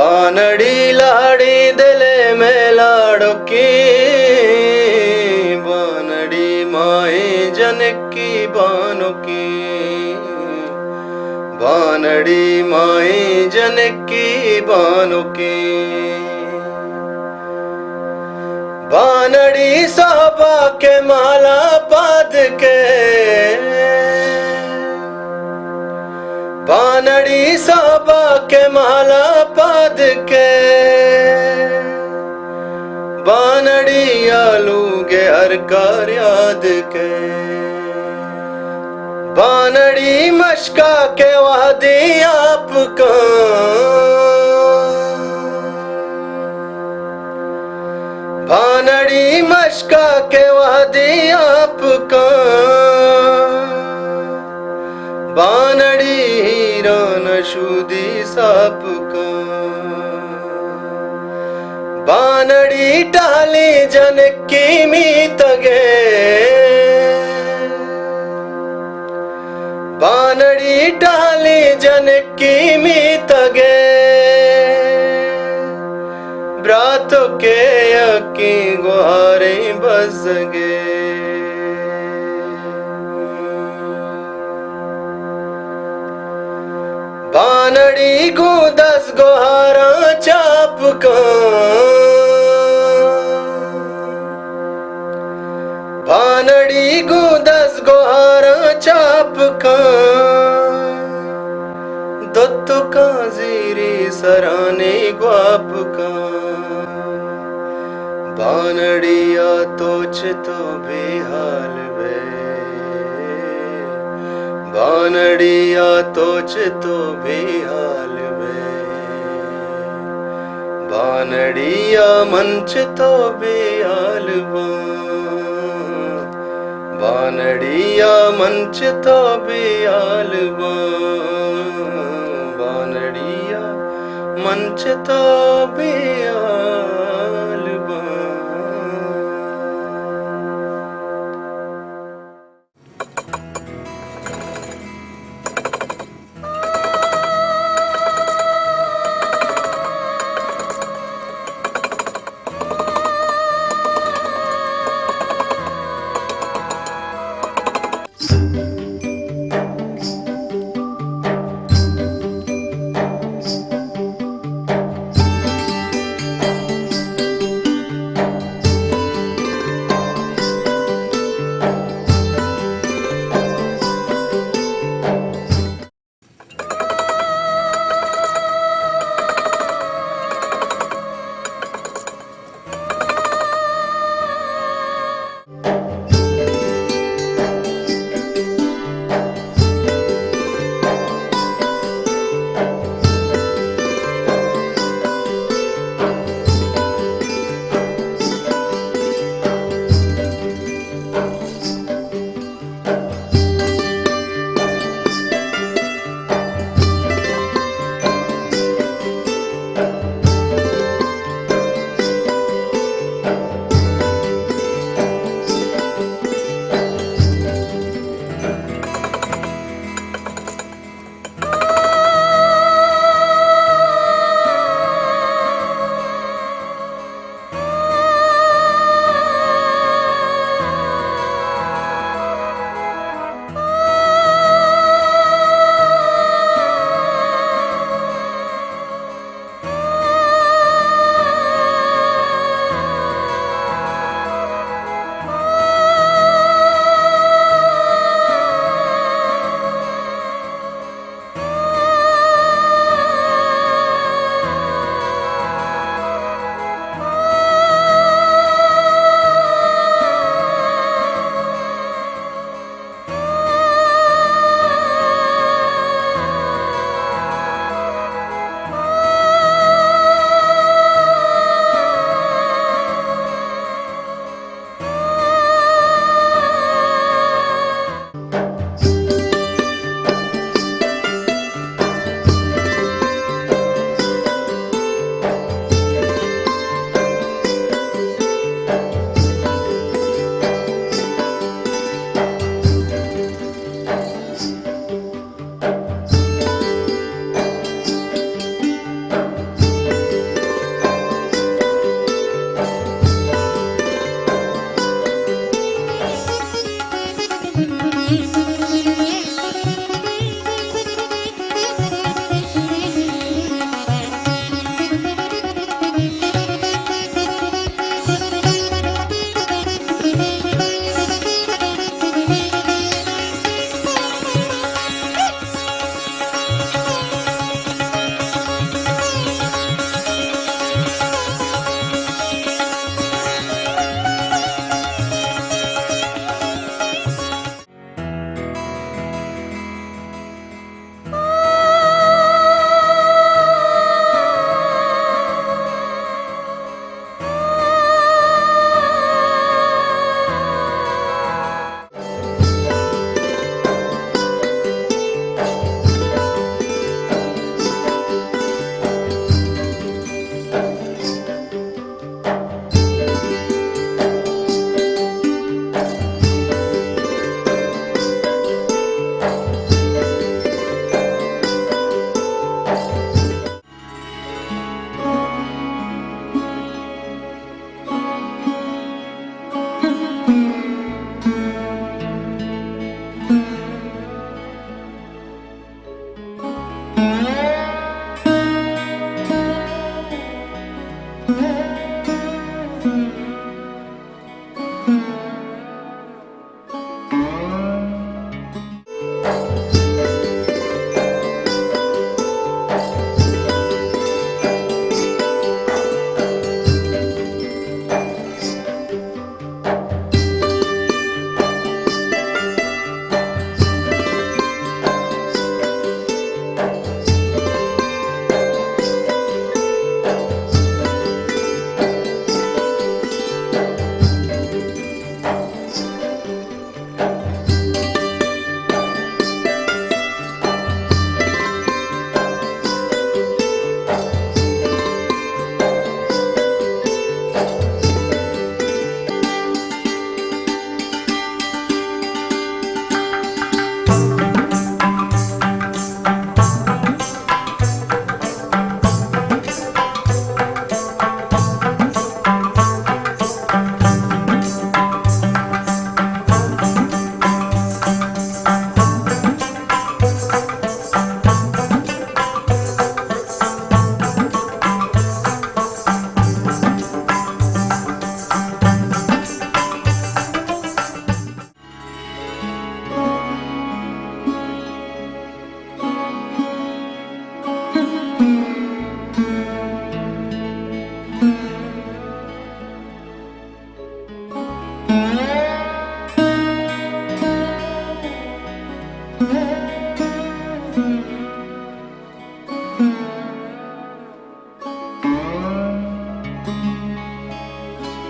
بانڑی لاڑی دل میں لاڑکی، بانڑی مائیں جنکی بانکی، بانڑی مائیں جنکی بانکی۔ بانڑی صحبا کے مالا پاد کے، بانڑی صحبا کے مالا پاد کے، بانڑی آلو گے ہر کار یاد کے۔ بانڑی مشکا کے وہدی آپ کن، بانڑی مشکا کے وہدی آپ کن، بانڑی ہیران شودی ساپ کن۔ بانڑی ٹالی جنکی میتگے، بانڑی ٹالی جنکی میتگے، براتو کے یکی گوہاریں بزگے۔ بانڑی گوں دزگوہاراں چاپ کن، بانڑی گوں دزگوہاراں چاپ کن، دوتکاں زیری سرانی گواپ کن۔ بانڑی ءَ تو چتو بے حال بئے، بانڑی ءَ تو چتو بے حال بئے، بانڑی ءَ من چتو بے حال باں۔ بانڑی ءَ من چتو بے حال باں، بانڑی ءَ من چتو بے حال باں۔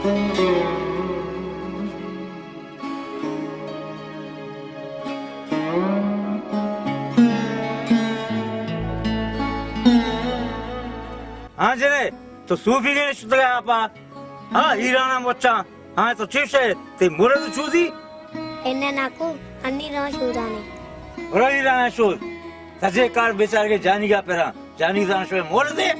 ہاں جنے، تو سوفی گئے شتگا آپا؟ ہاں، ایرانا مچاں۔ ہاں، تو چیش ہے، تی مرد چوزی؟ انہیں ناکو، انی ران شودانے۔ برو ایرانا شود۔ تجے کار بیچارگے جانی گا پرا۔ جانی زان شوئے مرد ہے۔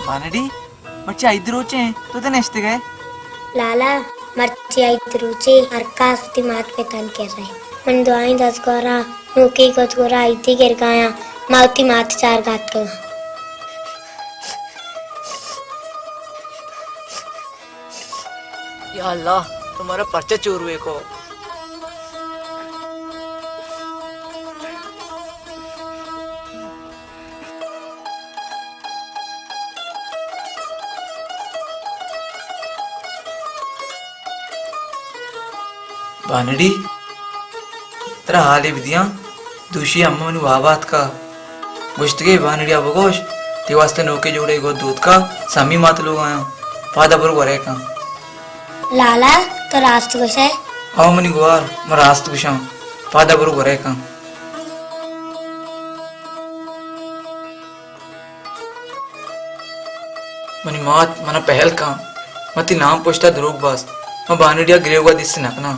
بانڑی، مرچی عید روچ ایں، تو تہ نشتگ ئے؟ لالا، مرچی عید روچے، ہر کس وتی مات پتانی کرا ایں۔ من دعائیں دزگورا، نوکی گدگورا عیدی گرگایاں، ما وتی مات چارگا اتکگاں۔ یا اللہ، تو مارا پرچا چوروے کو؟ بانڑی، ترا حالے بدیاں، دوشی اماں منی وابا اتکا۔ گوشتگے بانڑیا بگوش، تی واسطہ نوکے جوڑے گو دوتکا، سمی مات لوگ آیاں۔ پادا برو گورے کن۔ لالا، تو راست گوشئے؟ او منی گوار، من راست گوشاں۔ پادا برو گورے کن۔ منی مات، منا پہل کن۔ من تی نام پشتا دروگ بست۔ من بانڑیا گریوگا دیست نکناں۔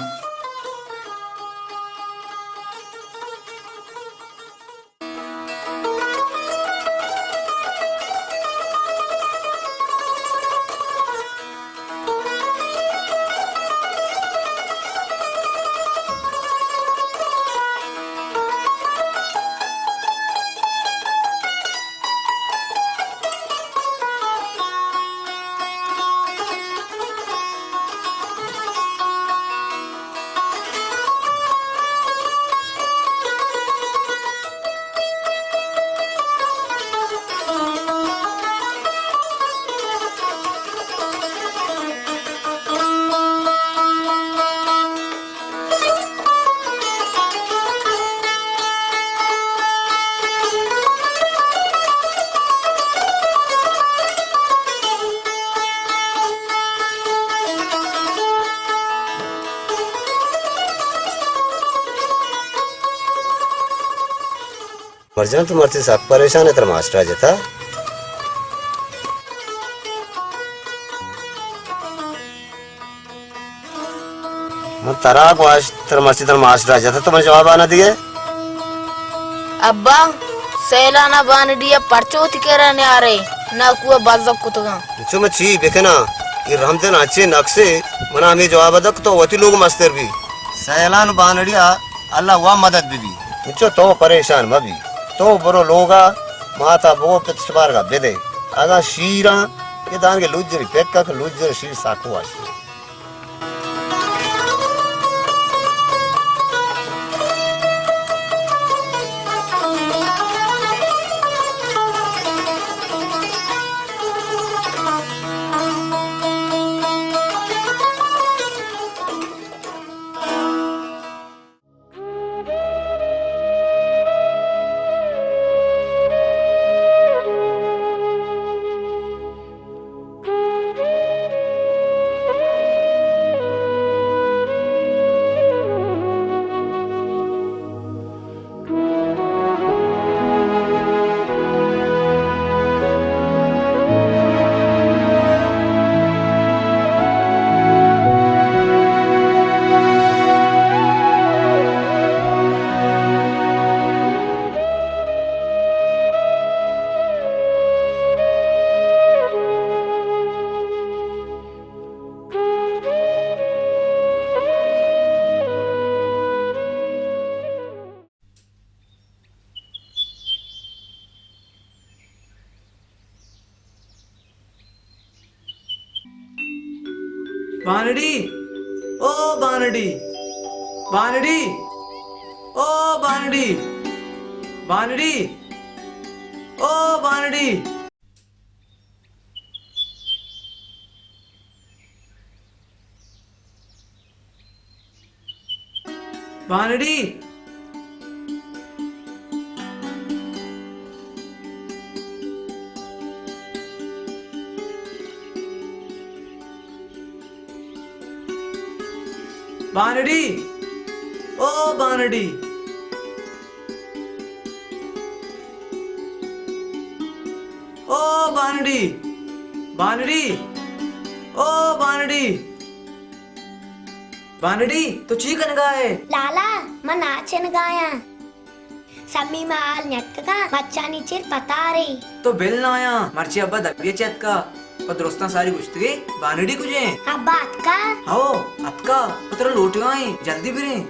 مرجان، تو مرچی سک پریشان ئے، ترا ماسٹر ءَ جتا۔ من ترا گوشت، ترا مرچی ترا ماسٹر ءَ جتا، تو من جواب ءَ نہ دیئے۔ ابا، سیلان ءَ بانڑی ءَ پرچا وتی کرا نیارئے؟ ناکو ءَ بزگ کتگاں۔ انچو من چی بکناں؟ اے رحمدل انچیں نکسے، منا ہمے جواب ءَ دنت کہ تو وتی لوگ مستر بی۔ سیلان ءُ بانڑی ءَ اللہ وا مدد بہ بی۔ انچو تو پریشان مہ بی۔ تو برو لوگ ءَ، مات ءَ بگو پت شمارگ ءَ بدے۔ اگاں شیراں، اے دانگے لوجری پکک، لوجر شیر ساکو وش۔ بانڑی، او بانڑی، بانڑی، او بانڑی، بانڑی، او بانڑی۔ بانڑی۔ بانڑی۔ او بانڑی۔ او بانڑی۔ بانڑی۔ او بانڑی۔ بانڑی، تو چی کنگا ئے؟ لالا، من ناچ کنگایاں۔ سمی ما حال نیتکگاں، مچانی چیر پتارے۔ تو بل نایاں، مرچی ابا دبی چہ اتکا، پہ درستاں ساری گوشتگے، بانڑی کجیں؟ ابا اتکا؟ ہو، اتکا، پہ ترا لوٹگائیں، جلدی بریں۔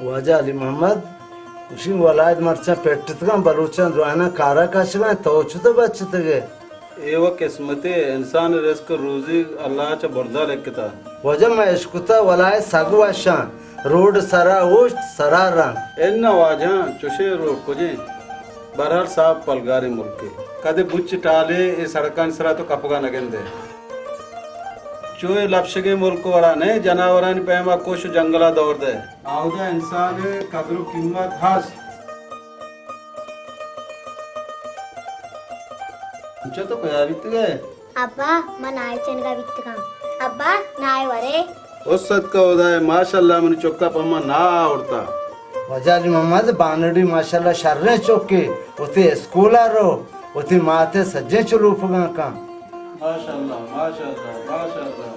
واجہ علی محمد، گوشی ولایت مرچاں پٹتگاں، بلوچاں جواناں کارا کشگاں، تو چتو بچتگے؟ اے و قسمتے، انسان رزق روزی اللہ چہ برزا لکتا۔ واجہ ما اشکتا ولایت سگ وشاں، روڈ سرا اوشت سرا رنگ۔ اناں واجہاں، چوشیں روڈ کجیں؟ بہرحال صاف پلگاریں ملکے۔ کدے بچ ٹالے اے سڑکانی سرا تو کپگا نہ گندے۔ چو اے لپشگیں ملک وڑا نئے، جناورانی پیما کش و جنگلا دور دئے۔ آودا انسان ء قدر و قیمت ہست۔ انچو تو کجا بیتگ ئے؟ ابا، من نائے چنگا بیتگاں۔ ابا، نائے ورے۔ او صدقہ ہدائے، ماشاءاللہ، منی چکا پہ ما نا آورتا۔ واجہ علی محمد، بانڑی ماشاءاللہ شریں چکے، وتی اسکولا رو، وتی ماتے سجیں چلوپگاں کن۔ ماشاءاللہ، ماشاءاللہ، ماشاءاللہ۔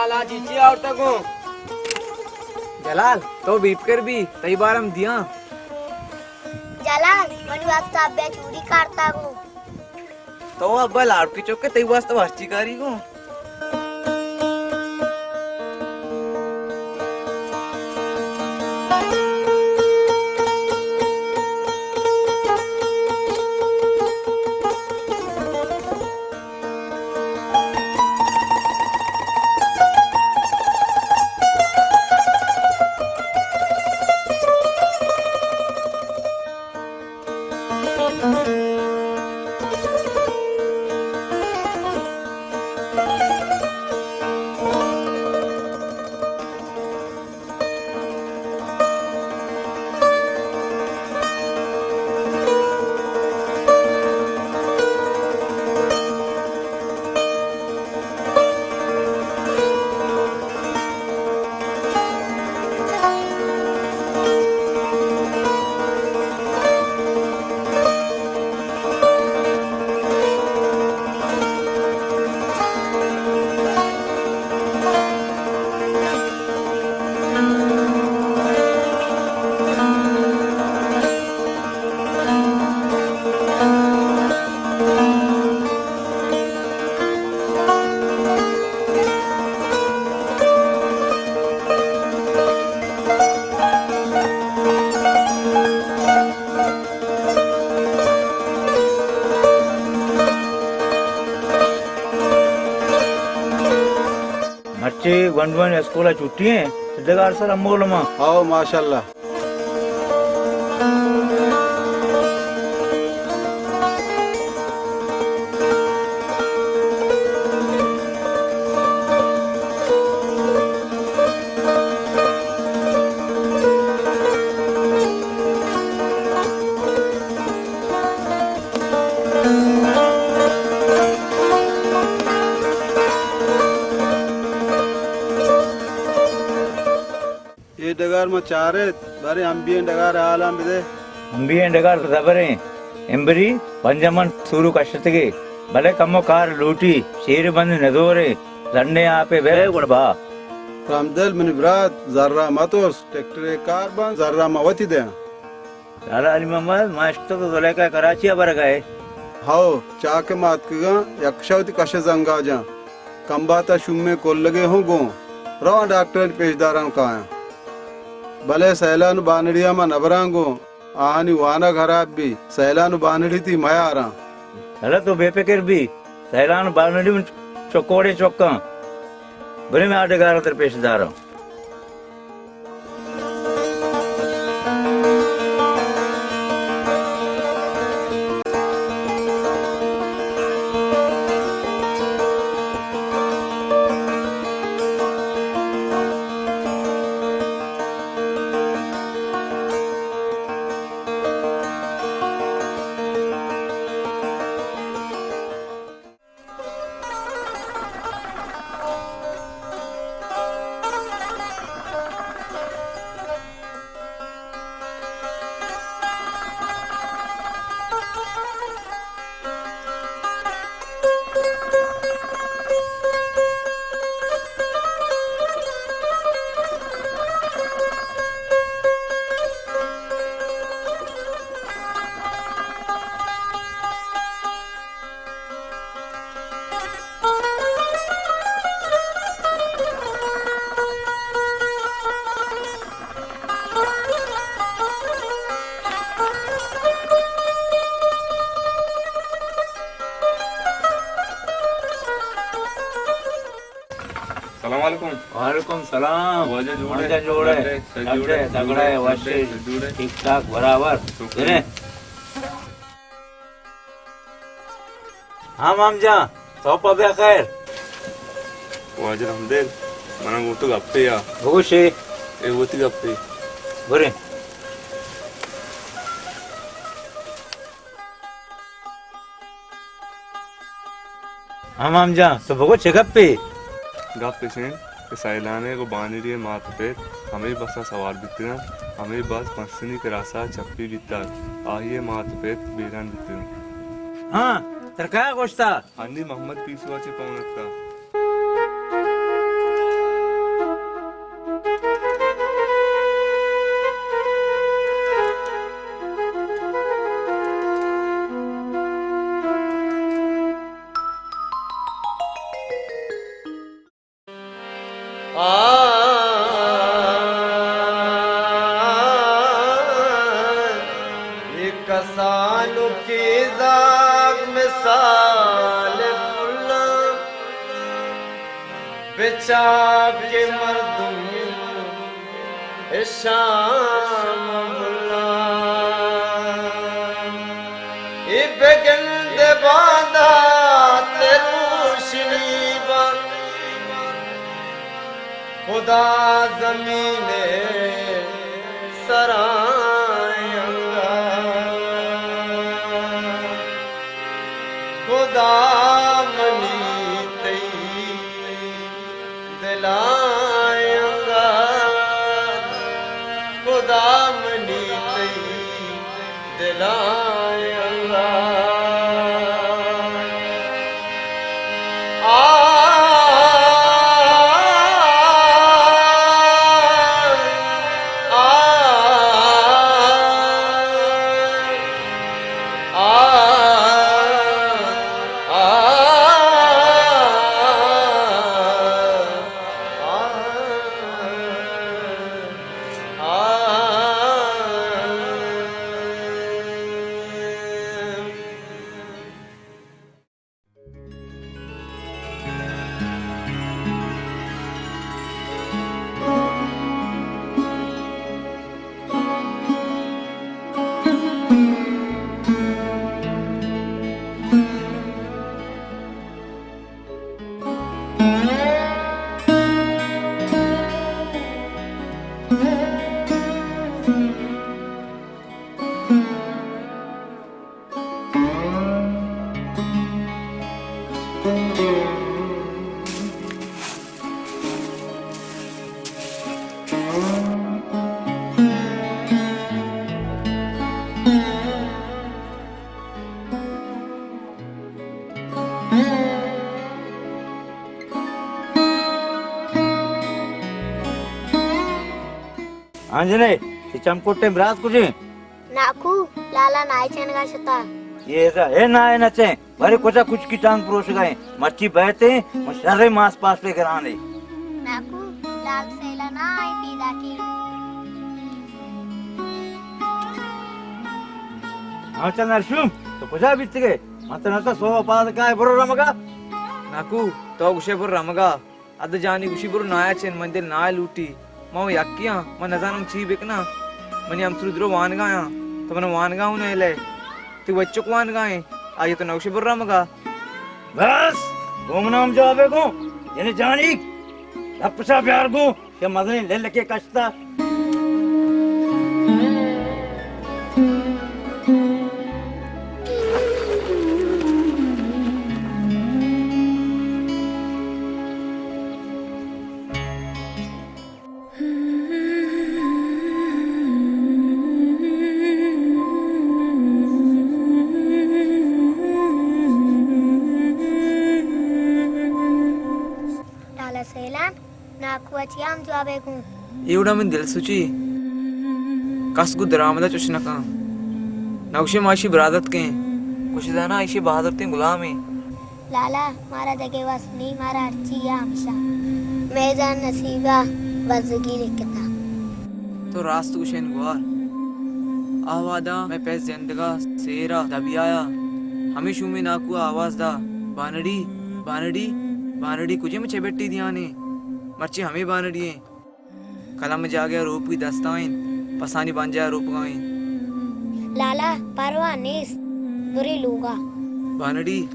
لاجی چی آورتا گوں؟ جلال، تو بے فکر بی، تئی بار ہم دیاں۔ جلال، منی واسطہ ابے چوڑی کارتا گوں۔ تو ابا لاڑکی چوکے، تئی واسطہ ہرچی کاری گوں۔ مرچی گونڈوانی اسکول ءَ چھٹی ایں، ڈگار سر امول ما۔ ہاؤ، ماشاءاللہ۔ اے ڈگار ما چاریت، باریں امبی ئیں ڈگار ءِ حالاں بدے۔ امبی ئیں ڈگار زبریں، امبری پنجمن سورو کشتگے، بلے کمو کار لوٹی، شیر بند نزورے، زنڈیں آپے بے گڑ با۔ رحمدل منی برات، زرا مترس، ٹریکٹرے کار بند، زرا ما وتی دیاں۔ لالا علی محمد، ما اشکتہ تو زلیخا کراچی ءَ برگ ءَ ئے۔ ہئو، چاک ءَ ما اتکگاں، یک شہ وتی کش ءِ زنگا جاں۔ کمباتا شومیں کلگے ہوں گوں۔ رواں ڈاکٹرانی پیشداراں کایاں۔ بلے سیلان ءُ بانڑی ءَ ما نبراں گوں۔ آہانی وانگ ہراب بی۔ سیلان ءُ بانڑی تئی میاراں۔ لالا تو بے فکر بی۔ سیلان ءُ بانڑی من چکوڑیں چکاں۔ برے من آ ڈگار ءَ ترا پیشداراں۔ سلام علیکم۔ وعلیکم سلام۔ واجہ جوڑ ئے؟ واجہ جوڑ ئے؟ سر جوڑ ئے؟ تگڑا ئے؟ وش ئے؟ سر جوڑ ئے؟ ٹھیک ٹھاک برابر۔ شکر۔ ہاں مام جان، تو پہ بیا خیر۔ واجہ رحمدل، منا گوں تو گپے آ۔ بگوشے۔ اے وتی گپے۔ برے۔ ہاں مام جان، تو بگو چے گپے؟ گپ اش انت کہ سیلان ء گوں بانڑی ء مات ء پت ہمے بس ء سوار بیتگ انت، ہمے بس پسنی کراس ء چپی بیتگ، آئی ء مات ء پت بیران بیتگ انت۔ ہاں، ترا کئے گوشتہ؟ ہنی محمد پیسو ء چہ پون اتکہ۔ کہ زاگ مثال پلاں، بچار کہ مردم اشاں ملاں۔ اے بگند باندات روشنی بنت، خدا زمین سرا انگت۔ خدا منی تئی دلا انگت، خدا منی تئی دلا انگت۔ آ، آ، آ، آ، آ۔ ہاں جنے، اے چمکوٹیں برات کجیں؟ ناکو، لالا نائے چینگا شتا۔ اے را، اے نائے نہ چیں، بارے کجا کچکی ٹانگ پروشگا ایں، مرچی بہتے، من شرے ماس پاس پہ گرانے۔ ناکو، لال سیلا نائے پیدا کی۔ ہاں چہ نرشوم، تو کجا بیتگے؟ من تنسا سوہ پاد کائے برو رمگا۔ ناکو، تو گشے برو رمگا۔ اد جانی گوشی برو نایا چین، من دل نایا لوٹی۔ من یکی آں، من نزانم چی بکناں۔ منی ہمسرو درو وانگا آں، تو من وانگا ہوں نیلے۔ تی وچک وانگا ایں، آئی تو نوشی برو رمگا۔ بس، گوں من ہم جوابے گوں، یعنی جانی، لپسا بیار گوں۔ کہ مزنیں للکے کشتا۔ لالا سیلان، ناکو ءَ چیا ہم جوابے گوں۔ اے وڑا من دل سوچی، کس گوں درآمد ءَ چش نہ کن۔ نہ گوشے ما اشی برادت کیں، گوشے زاناں اشی بہادرتیں غلامیں۔ لالا، مارا دگہ وس نی، مارا ہرچی یا ہمشا۔ مئے جان نصیبا بزگی لکھتا۔ تو راست گوشین گوار۔ آ وہدا مئے پس زندگا سیرا دبیایا۔ ہمے شومیں ناکو ءَ آواز دا، بانڑی، بانڑی، بانڑی کجے من چہ بٹی دیانے؟ مرچی ہمے بانڑی ایں۔ قلم جاگہ روپی دستا انت، پسانی بانجا روپگا انت۔ لالا، پرواہ نیست، بری لوگا۔ بانڑی،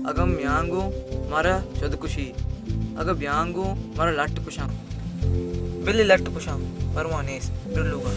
اگاں میانگو مارا شد کشی، اگاں بیانگو مارا لٹ کشاں۔ بلے لٹ کشاں، پرواہ نیست، بر لوگا۔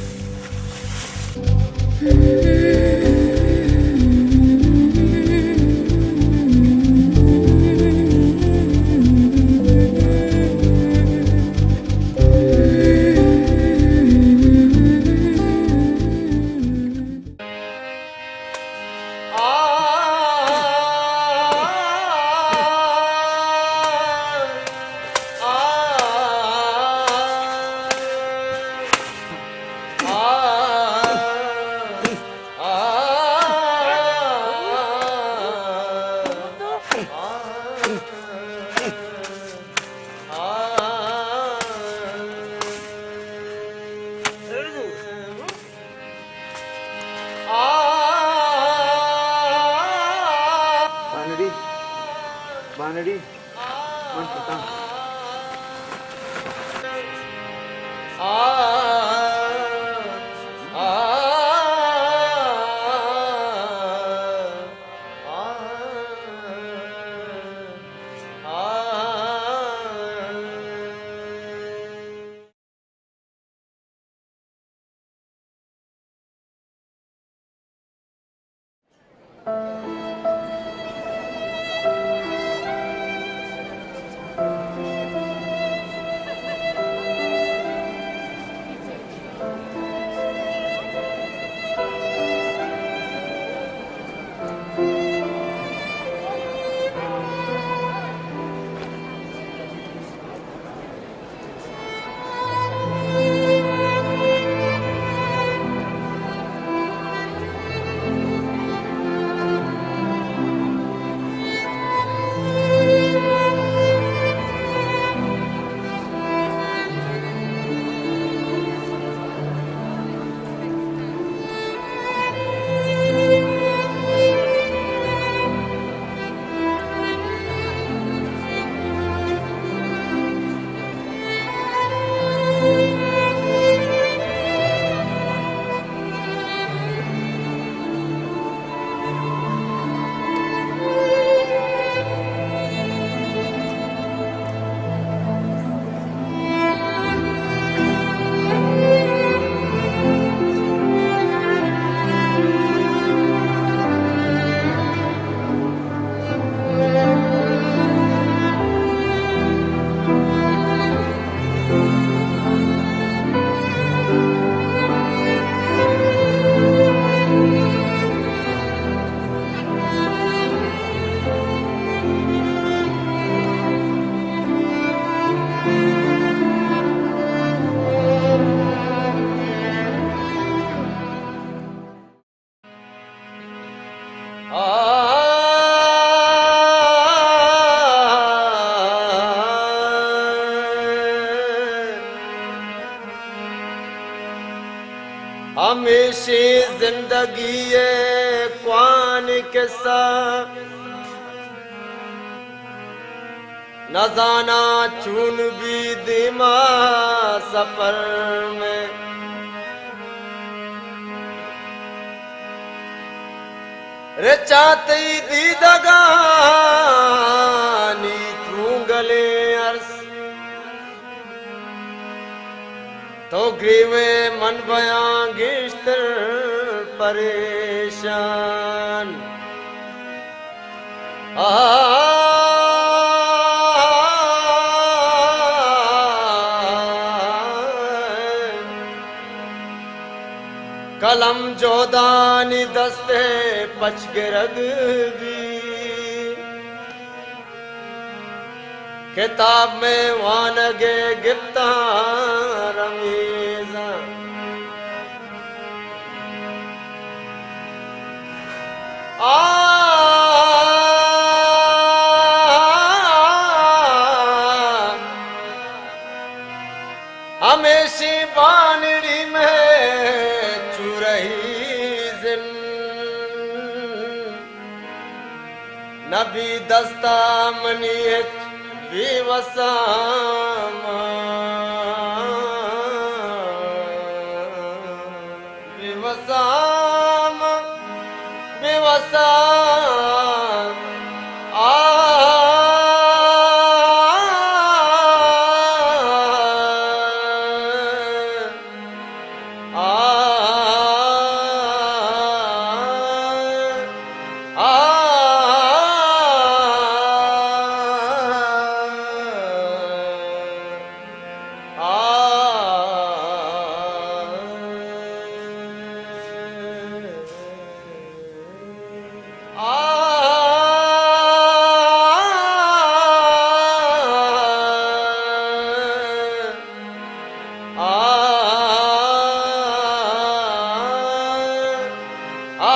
ہمیشی زندگی ءِ کوان قصہ، نزاناں چون بی دیما سفر میں۔ رچاں تئی دیدگانی ترونگلیں ارس، تو گریوے من بیاں گیشتر پریشان۔ آ، قلم جہدانی دست ءَ پچ گرگ بی۔ کتاب میں وانگ ءِ گپتاں رمیزاں۔ آ، ہمیشی بانڑی میں چو رہی زند۔ نبی دستا منی ہچ بے وساں ما، بے وساں ما، بے وساں۔ آ، آ، آ، آ، آ۔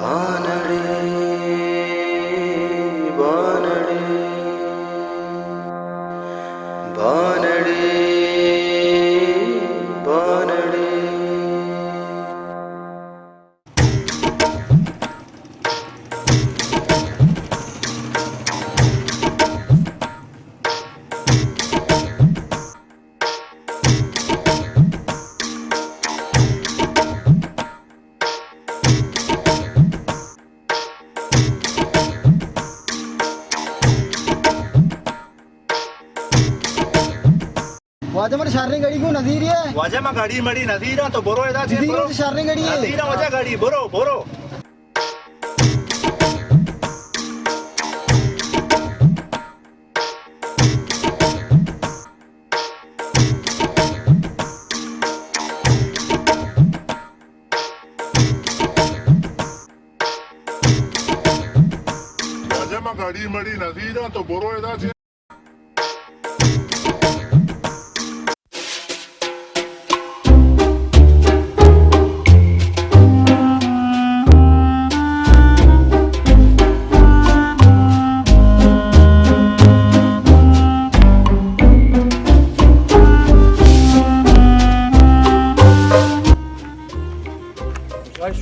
بانڑے، بانڑے، بانڑے، بانڑے۔ واجہ من شریں گڑی گوں نظیر ہے۔ واجہ من گڑی مڑی نظیر ہاں، تو برو ادا چہ، جدی برو۔ شریں گڑی ہے۔ نظیر ہاں واجہ گڑی، برو، برو۔ واجہ من گڑی مڑی نظیر ہاں، تو برو ادا چہ۔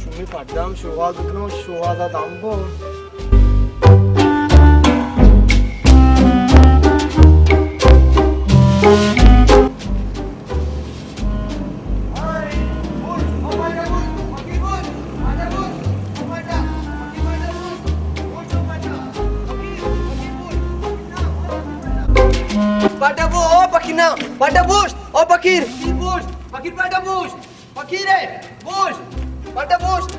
شومی پڈام شوہاز کنو، شوہاز دمبو۔ پڈا بو، او پکینا، پڈا بوشت، او پکیر۔ پکیر بوشت، پکیر پڈا بوشت۔ پکیر ئے، بوشت، پڈا بوشت۔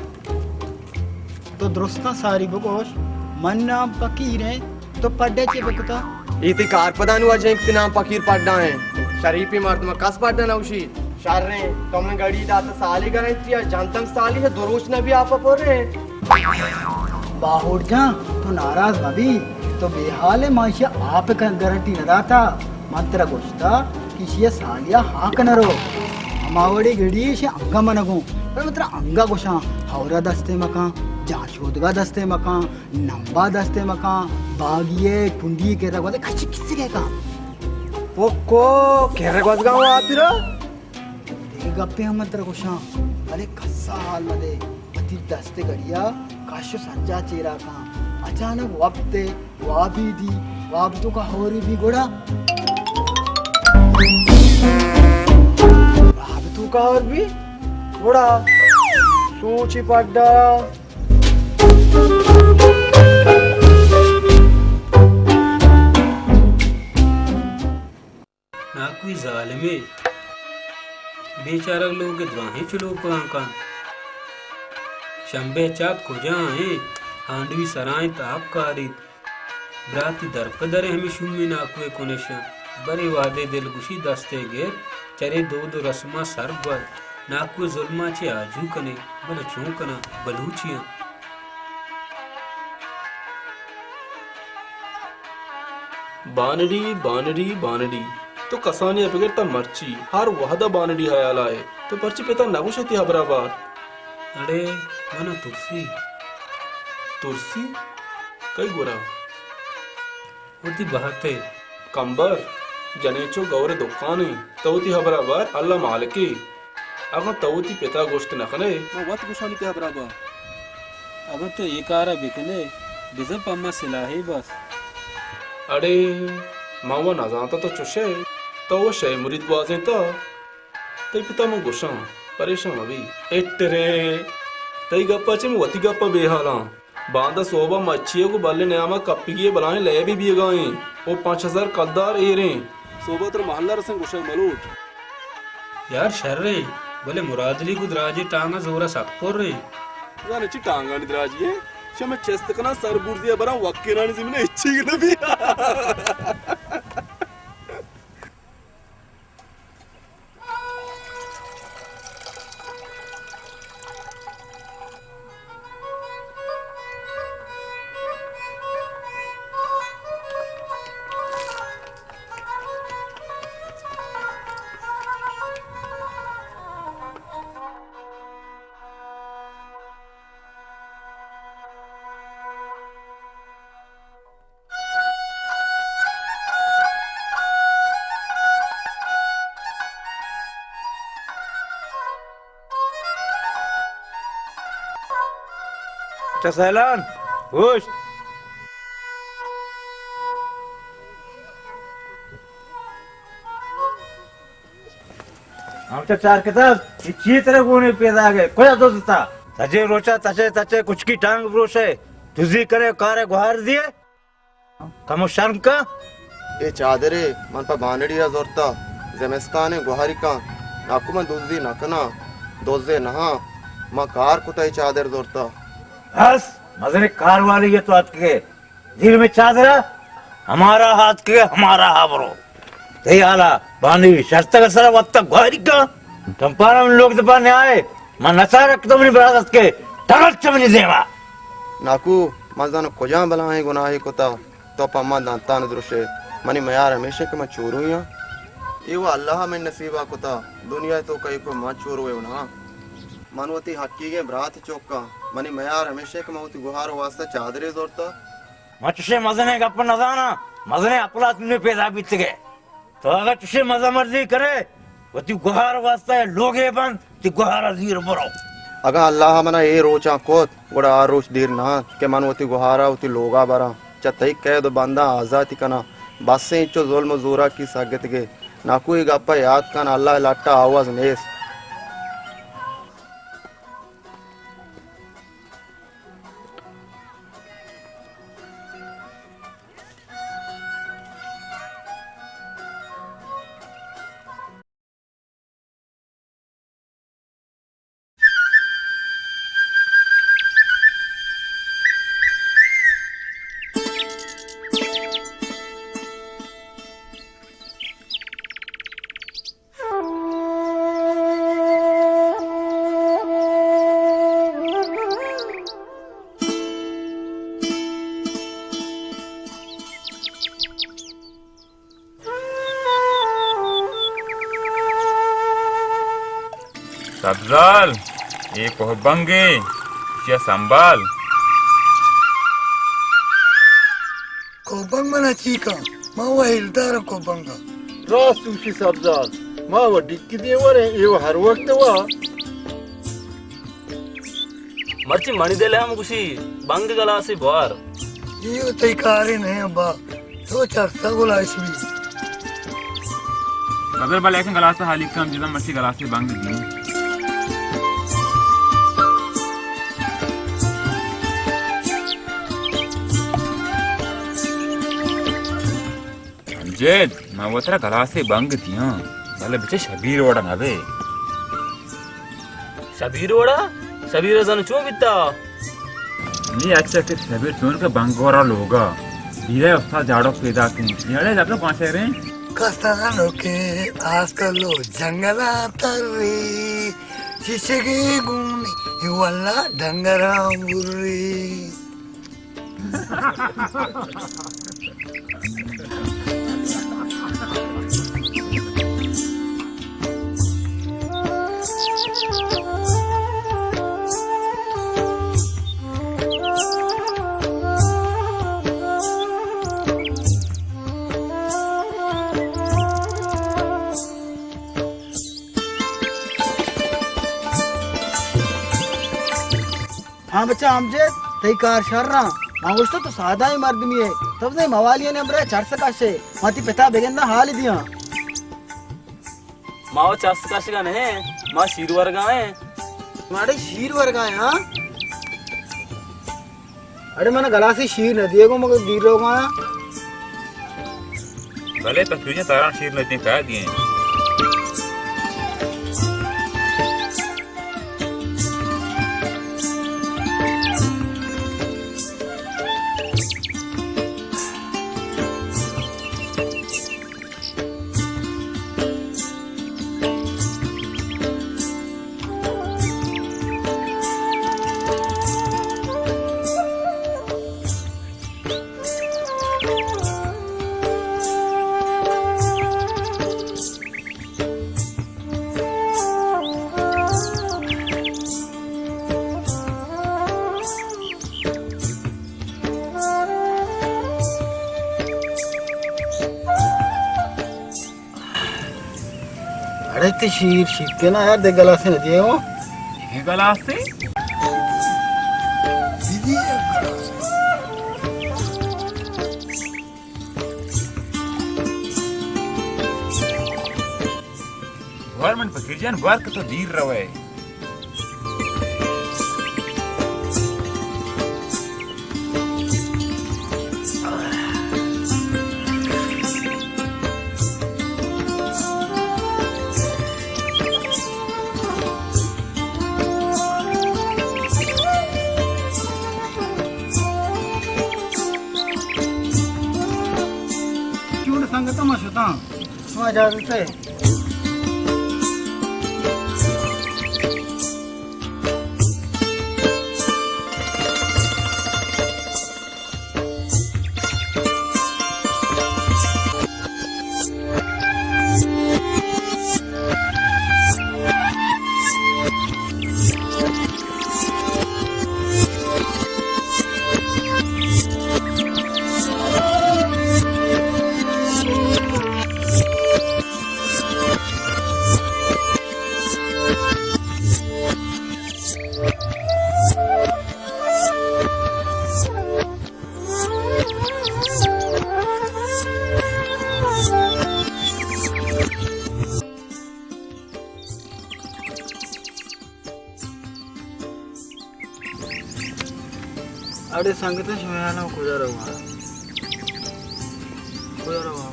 تو درستاں ساری بگوش، من نام پکیر ایں، تو پڈا چے بکتا؟ اے تئی کار پدا نو اجیں کہ نام پکیر پڈا ایں۔ شریفی مردم کس پڈا نہ اوشی۔ شریں، تو من گڑی دات سالی گرنٹی ءَ، جنتم سالی ءَ دو روچ نہ بی آپ پر ایں۔ باہوٹ جان، تو ناراض مہ بی۔ تو بے حال ئے، ما ایشی ءَ آپ ءِ گارنٹی نہ داتا۔ من ترا گوشتا کہ ایشی ءَ سالی ءَ ہاک نہ رو۔ ہما وڑی گڑی ایشی انگا من گوں۔ بلے من ترا انگا گوشاں، ہورا دستے مکاں، جان شودگا دستے مکاں، نمبا دستے مکاں، باگی ءِ کنڈی ءِ کرا گوزے کچی کسی کے کاں۔ پکو کرا گوزگا ہوں آتی را۔ دگہ گپے ہم من ترا گوشاں، بلے کسا حال مدے۔ وتی دست ءِ گڑیا کش ءُ سنجا چیرا کن۔ اچانک وپت ءِ وابی دی، واب توکا ہوری بی گڑا۔ واب توکا ہور بی گڑا۔ سوچی پڈا۔ ناکوئی ظالمے، بیچارگ لوگ ءِ دراہیں چلوپگاں کنت۔ شمبے چات کجا ایں؟ ہانڈوی سرا انت، آپ کاریت۔ براتی در پہ درے ہمے شومیں ناکوئے کنشاں۔ برے وہدے دلگوشی دستے گر، چرے دود ءُ رسماں سر گور۔ ناکوئے ظلماں چہ آجو کنے، بلے چون کناں بلوچیاں۔ بانڑی، بانڑی، بانڑی، تو کسانی ءَ بگر تاں مرچی ہر وہد ءَ بانڑی ہیال ءَ ئے۔ تو پرچی پت ءَ نہ گوش ئے تئی ہبر ءَ بارت؟ اڑے، من ءَ ترسی۔ ترسی؟ کئی گورا؟ وتی بہت ءَ۔ کمبر، جنین چو گور ءِ دکان ایں، تو وتی ہبر ءَ بار، اللہ مالکے۔ اگاں تو وتی پت ءَ گوشت نہ کن ئے۔ من وت گوشانی تئی ہبر ءَ بار۔ اگاں تو اے کار ءَ بہ کن ئے، بزاں پہ ما سلاہے بس۔ اڑے، من وَ نہ زانتاں تو چش ئے، تو وَ شے مرید گوازینتا۔ تئی پت ءَ من گوشاں، پریشان مہ بی۔ اٹرے، تئی گپ ءَ چہ من وتی گپ ءَ بے ہالاں۔ باندا سہب ءَ مچی ءَ گوں بلے نیام ءَ کپگی ءِ بلاہیں لیبے بیگا ایں ءُ پنچ ہزار کلدار ایر ایں۔ سہب ءَ ترا محلہ رسن گوشئے ملوٹ۔ یار شر ایں، بلے مرادلی گوں دراجیں ٹانگاں زور ءَ سک پر ایں۔ زانے چی ٹانگانی دراجی ایں؟ شمے چست کناں سر برزی ءَ براں وکینانی زمین ءَ ہچی نہ بی۔ چہ سیلان گوشت۔ ہمچو چار کتاب، اے چی ترا گون ایں پیداگ ئے؟ کجا دزتا؟ سجیں روچا تچے تچے کچکی ٹانگ بروشے، دزی کنے کارے گوہار دیے؟ کمو شرم کن۔ اے چادرے من پہ بانڑی ءَ زرتا، زمستان ایں گوہاری کن۔ ناکو من دزی نہ کناں، دزے نہ آں، من کار کتا اے چادر زرتا۔ بس، مزنیں کار والی ئے تو اتکگے۔ دیر مئے چادرا، ہمارا ہاتھ کے، ہمارا ہاں برو۔ تئی حالا بانی شرتگ سرا وقت گواری کن۔ چمپارا من لوگ دپا نیائے، من نچارک تو منی برادت کے، ٹگل چہ منی دیما۔ ناکو، من زاناں کجام بلاہیں گناہے کتا، تو پہ من دنتان درشے۔ منی میار ہمیش ایں کہ من چوروئی آں۔ اے و اللہ منی نصیبا کتا، دنیا تو کئی کو من چوروئے و نہ آں۔ من وتی حقیقیں برات چوکاں۔ منی میار ہمیش ایں کہ من وتی گوہار واسطہ چادرے زرتا۔ من چشیں مزنیں گپ نزاناں، مزنیں اپلات منی پیدا بیتگے۔ تو اگاں چشیں مزہ مرضی کرے، وتی گوہار واسطہ لوگے بند، تی گوہار زیر برو۔ اگاں اللہ منا اے روچاں کت، گڑا آ روچ دیر نہ انت کہ من وتی گوہارا وتی لوگا براں، چہ تئی قید و بنداں آزاتی کناں۔ بس انچو ظلم و زوراکی سگتگے۔ ناکو اے گپا یات کن، اللہ لٹا آواز نیست۔ افضل، اے کوہ بنگے، چیا سنبھال۔ کوہ بنگ منا چی کن؟ ما و ہیلدار کوہ بنگا۔ راست گوشی سبزال، ما و ڈکی دیوریں، اے و ہر وقت وا۔ مرچی منی دل ہم گوشی، بنگ گلاسے بوار۔ اے و تئی کارے نہ ابا، تو چرسا گلائش بی۔ بدل بلے کن گلاسا حالی کن، جدم مرچی گلاسے بنگ دی۔ امجد، من وترا گلاسے بنگ دیاں، بلے بچے شبیر وڑا نہ بے۔ شبیر وڑا؟ شبیر زن چون بیتا؟ نی اچھا کہ شبیر چون کہ بنگ ورا لوگا۔ دیرے استاد جاڑو پیدا کن۔ نیڑے لگا پانچ رے۔ کستانو کے آس کلو جنگلا تری، شیشگی گونی، واللہ ڈنگران بری۔ ہاں بچہ امجد، تئی کار شر آں۔ ما گوشتو تو سادہ ئیں مردمے ئے، تو بزاں موالیانی ہمراہ چرس کش ئے۔ ما تئی پتا بگنداں حال دیاں۔ ما و چرس کشگا نہ ایں، ما شیر ورگا ایں۔ ماڑے شیر ورگا ایں، ہاں؟ اڑے من گلاسے شیر نہ دیے گو، مگر دیر روگا۔ بلے پہ پیجن تاران شیر نہ دیں، کہا دیں۔ اڑے تئی شیر شیکے نا یار، دگہ گلاسے نہ دیے ہو۔ یہ گلاسے؟ گوار من فقیر جان، گوار کہ تو دیر روئے۔ چون سنگت ما شتاں، شما اجازت ہے۔ اڑے سنگتاں، شمئے حالاں کجا روگا؟ کجا روگا؟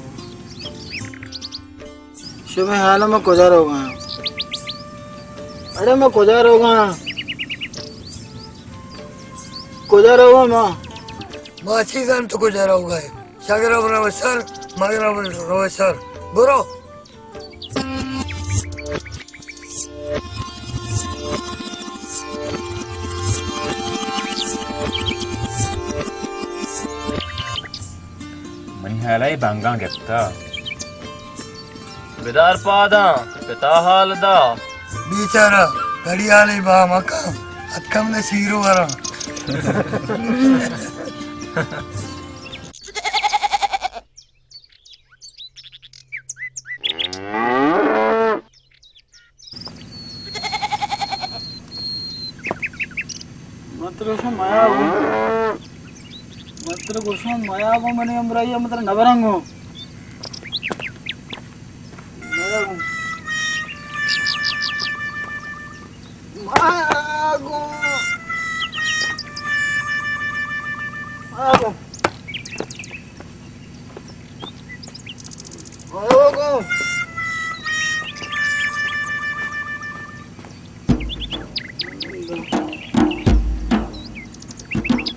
شمئے حالاں ما کجا روگا؟ اڑے ما کجا روگا؟ کجا روگا ما؟ ما چی زان تو کجا روگا ئے؟ شگرم رو سر، مگرم رو سر۔ برو۔ منی حالا اے بنگاں گپتا۔ بدار پاداں، پتا حال دا۔ بیچارہ، گڑیالے با مکن، اتکم نے سیرو وراں۔ من ترا گوشاں میا گوں۔ من ترا گوشاں میا گوں، منی ہمراہی ءَ من ترا نبراں گوں۔ میا گوں۔ میا گوں۔ میا گوں۔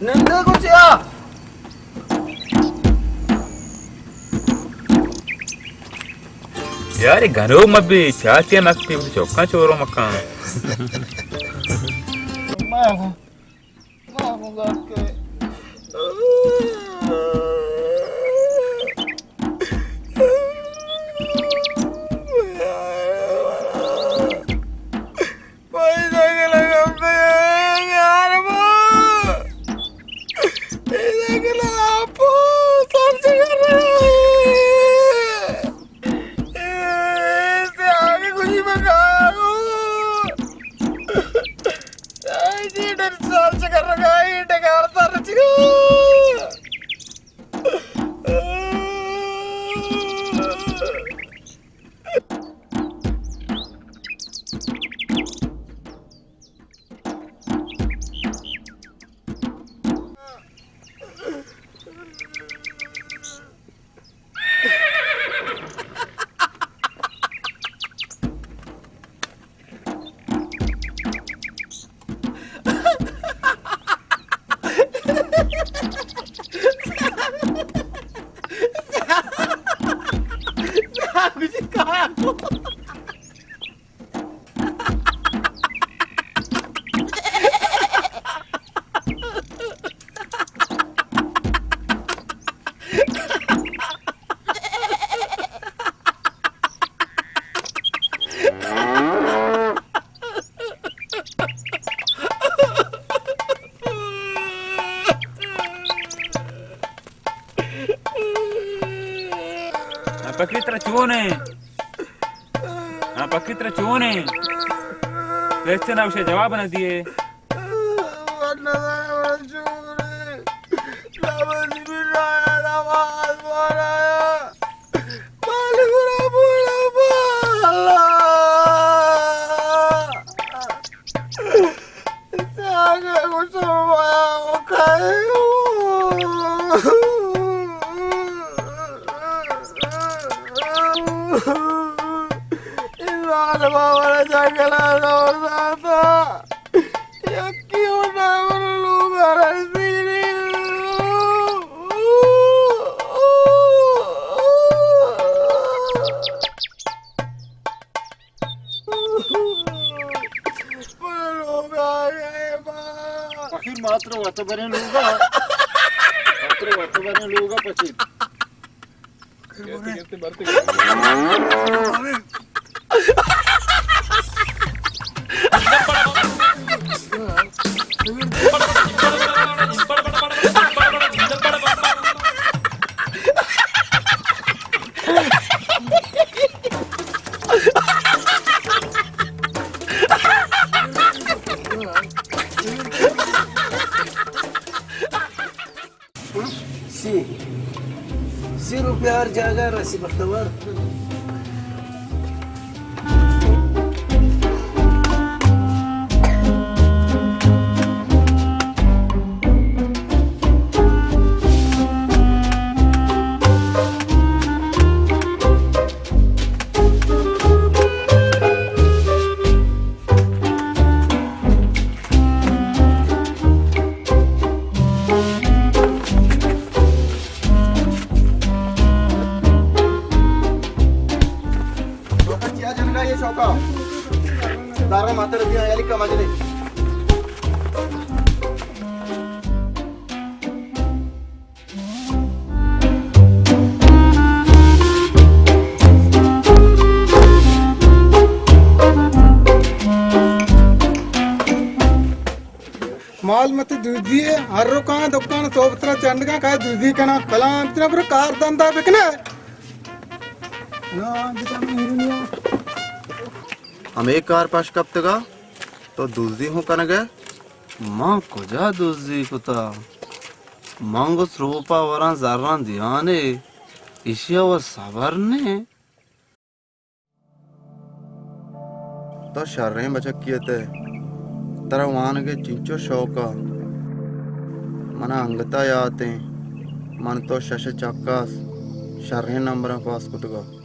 نندے کچیا؟ یار، گنوک مبی، چاچی مکپی، چوکاں چورو مکان۔ ہاں، پکری ترا چون ایں؟ ہاں، پکری ترا چون ایں؟ کوئسچن ءَ گوشے جواب نہ دیئے۔ فقیر ماتر وت بریں لوگا، ماتر وت بریں لوگا پچے۔ سی، سی روپیہ ہر جاگہ رسی بختور۔ چیا جنگا یہ چوکا؟ دارا ماتر بھی آیا لکھا مجلے۔ کل مت دزی ہے، ہر رکان دکان سوبترا چنڈگا کائے دزی کنا، کلام اتنا برو کار دندا بکنے۔ ہمے کار پش کپتگا، تو دزی ہوں کنگے؟ من کجا دزی کتا؟ من گو سروپا وراں زراں دیانے، ایشی ء و صبر نے۔ تو شریں بچکی ات ئے، ترا وانگ ء چنچو شوق ء۔ من ء انگت ء یات ایں، من تو شش ء چکاس شریں نمبراں پاس کتگ ء۔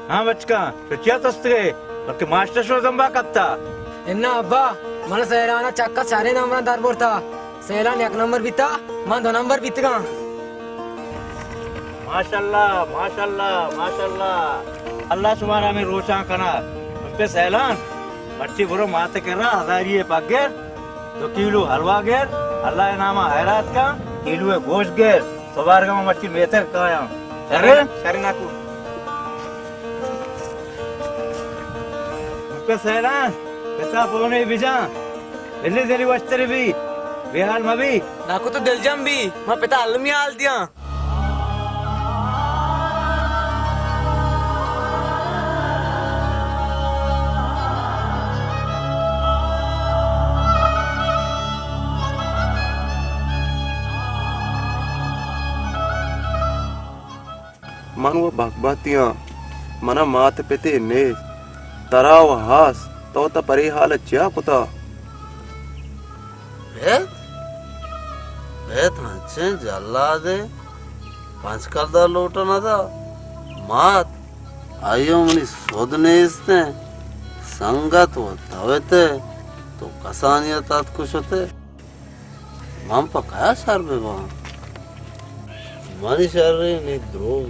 ہاں بچکاں، تو چیا تستگے؟ بلکہ ماسٹر شو زمبا کپتا۔ انا ابا، من سیلان چکا چارے نمبر در برتا۔ سیلان یک نمبر بیتا، من دو نمبر بیتگاں۔ ماشاءاللہ، ماشاءاللہ، ماشاءاللہ۔ اللہ شمارا ہمیں روچاں کنا۔ ہم پہ سیلان، مرچی برو مات کرا ہزاری پگر۔ دو کیلو حلوا گر، اللہ ء نام ء حیرات کن، کیلو ء گوشت گر، سبارگ ء مرچی میتگ کایاں۔ شرے؟ شرے ناکو۔ پہ سیلان، پتا پونے بجان، بلی دلی وشتر بی، بے حال مبی۔ ناکو تو دلجم بی، ما پتا المی حال دیاں۔ من و بکبتیاں، منا مات پتے نیست، ترا و ہاس، تو تا پری حال چیا کتا؟ بیت؟ بیت ہنچیں جلادیں پنچ کلدار لوٹ نہ دا۔ مات، آئیو منی سد نیست انت۔ سنگت و توت، تو کسانی ات اتک شتے۔ من پہ کیا شر بہ باں؟ منی شریں نی دروگ۔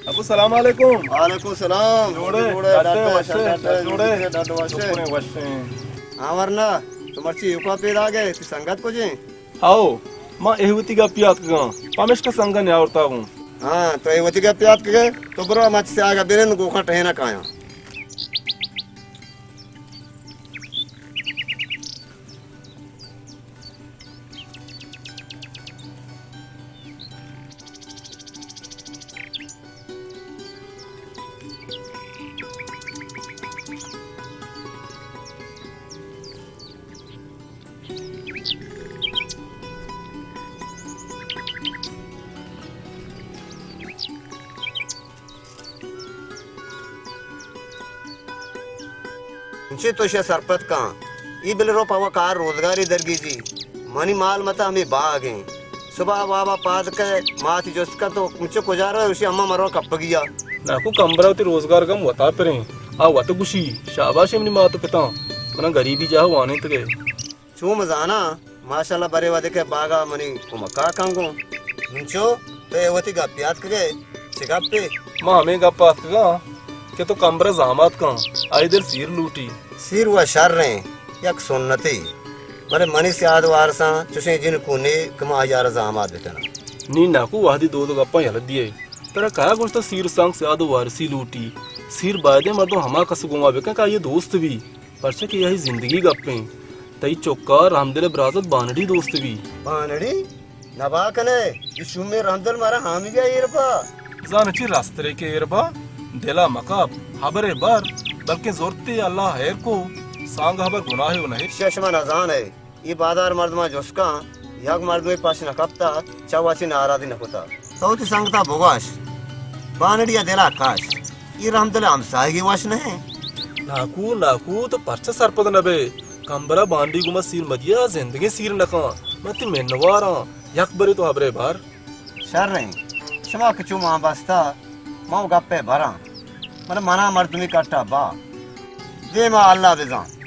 ابو، سلام علیکم۔ وعلیکم سلام۔ جوڑے؟ جوڑے، ڈاڈو ڈاڈو وشے، وشے، ڈاڈو وشے۔ شکریں وشیں۔ ہاں ورنا، تو مرچی ایوکا پیدا گئے، تی سنگت کجیں؟ ہاؤ، ما اے وتی گپی آتکگاں، پمیشکا سنگت نیاورتا گوں۔ ہاں، تو اے وتی گپی آتکگے، تو برو مچ سے آگا برن گوکا ٹہینا کایاں۔ انچیں تو اشیا سرپد کن۔ ای بل رو پہ وت کار روزگارے درگیجی۔ منی مال متا ہمے باگ ایں۔ صبح وابا پاد کئے، ماتی جست کن تو انچو کجا روئے، اشی اما مرو کپگی ء۔ ناکو کمبرا وتی روزگار گم وتا پریں۔ آ وت گوشی، شاباش منی مات و پتاں، منا گریبی جاہ وانینتگے۔ چو من زاناں، ماشاءاللہ، برے وھدے کہ باگا منی کمکا کن گوں۔ انچو تو اے وتی گپے آتکگئے، چے گپے؟ ما ہمے گپ آتکگاں کہ تو کمبرا زامات کن، آئی دل سیر لوٹی۔ سیر و شریں، یک سنتے، بلے منی سیاد وارساں چوشیں جنکو نے کہ ما آئی ءَ را زامات بکناں۔ نی ناکو، وھدی دود و گپاں یلہ دیئے۔ ترا کیا گوشتہ سیر سانگ سیاد و وارسی لوٹی؟ سیر بایدیں مردم ہما کس گوما بکن کہ آئی دوست بی۔ پرچا کہ آئی زندگی گپیں۔ تئی چکا رحمدل ءِ برازت بانڑی دوست بی۔ بانڑی؟ نبا کنے، اے شومیں رحمدل مارا ہامیگا ایر با۔ زان چی راسترے کہ ایر با، دلا مکپ، ہبرے بر، بلکیں زرتے اللہ ہیر کو، سانگ ہبر گناہے و نہ۔ شش من ازان ہے۔ اے بازار مردماں جست کن، یک مردمے پش نہ کپتہ، چہ وتی ناراضی نہ کتہ۔ تو وتی سنگتا بگوش، بانڑی ءَ دلا کش، اے رحمدل ءِ ہمساہگی وش نہ انت۔ ناکو، ناکو، تو پرچہ سرپد نہ بئے؟ کمبرا بانڑی گوما سیر مدیا، زندگیں سیر نہ کن۔ من تئی منواراں، یک برے تو ہبرے بر۔ شریں، شما کہ چو مان بستہ، من و گپے براں، بلے منا مردمی کٹا با، دیما اللہ بزان۔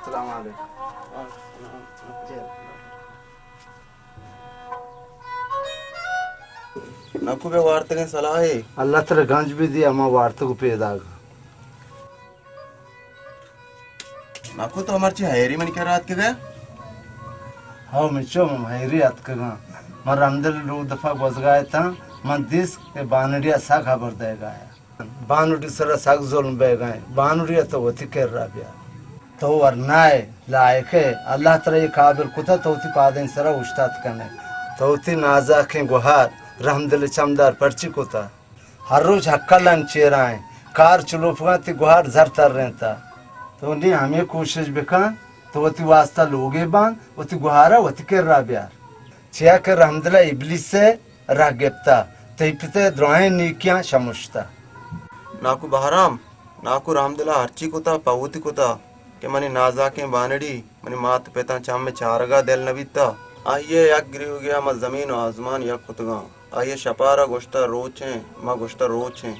السلام علیکم۔ ناکو، بے وارتگیں صلاحے۔ اللہ ترا گنج بہ دی، ہما وارتگ و پیداگ۔ ناکو، تو مرچی حیری منی کرا اتکگئے؟ ہو مچو، من حیری اتکگاں۔ من رحمدل ءِ لوگ دپا گوزگا اتاں، من دیست کہ بانڑی ءَ سک ہبر دئیگا ات۔ بانڑی سرا سک ظلم بیگا انت۔ بانڑی ءَ تو وتی کرا بیار۔ تو ورنائے، لائقے، اللہ ترا اے قابل کتہ تو وتی پادانی سرا اوشتات کنے۔ تو وتی نازاکیں گوہار رحمدل ءِ چمدار پرچی کتہ؟ ہر روچ ہکل انت چیرا انت، کار چلوپگاں، تئی گوہار زر ترینتہ۔ تو نی ہمے کوشش بکن، تو وتی واسطہ لوگے بان، وتی گوہارا وتی کرا بیار۔ چیا کہ رحمدل ءَ ابلیس ءِ رہ گپتہ، تئی پت ءِ دراہیں نیکیاں شمشتہ۔ ناکو بہرام، ناکو رحمدل ءَ ہرچی کتہ، پہ وتی کتہ کہ منی نازاکیں بانڑی منی مات پتاں چم ءِ چارگا دل نہ بیتہ۔ آئی ءَ یک گریوگے ءَ ما زمین و آزمان یک کتگاں۔ آئی ءَ شپارا گوشتہ روچیں، ما گوشتہ روچیں۔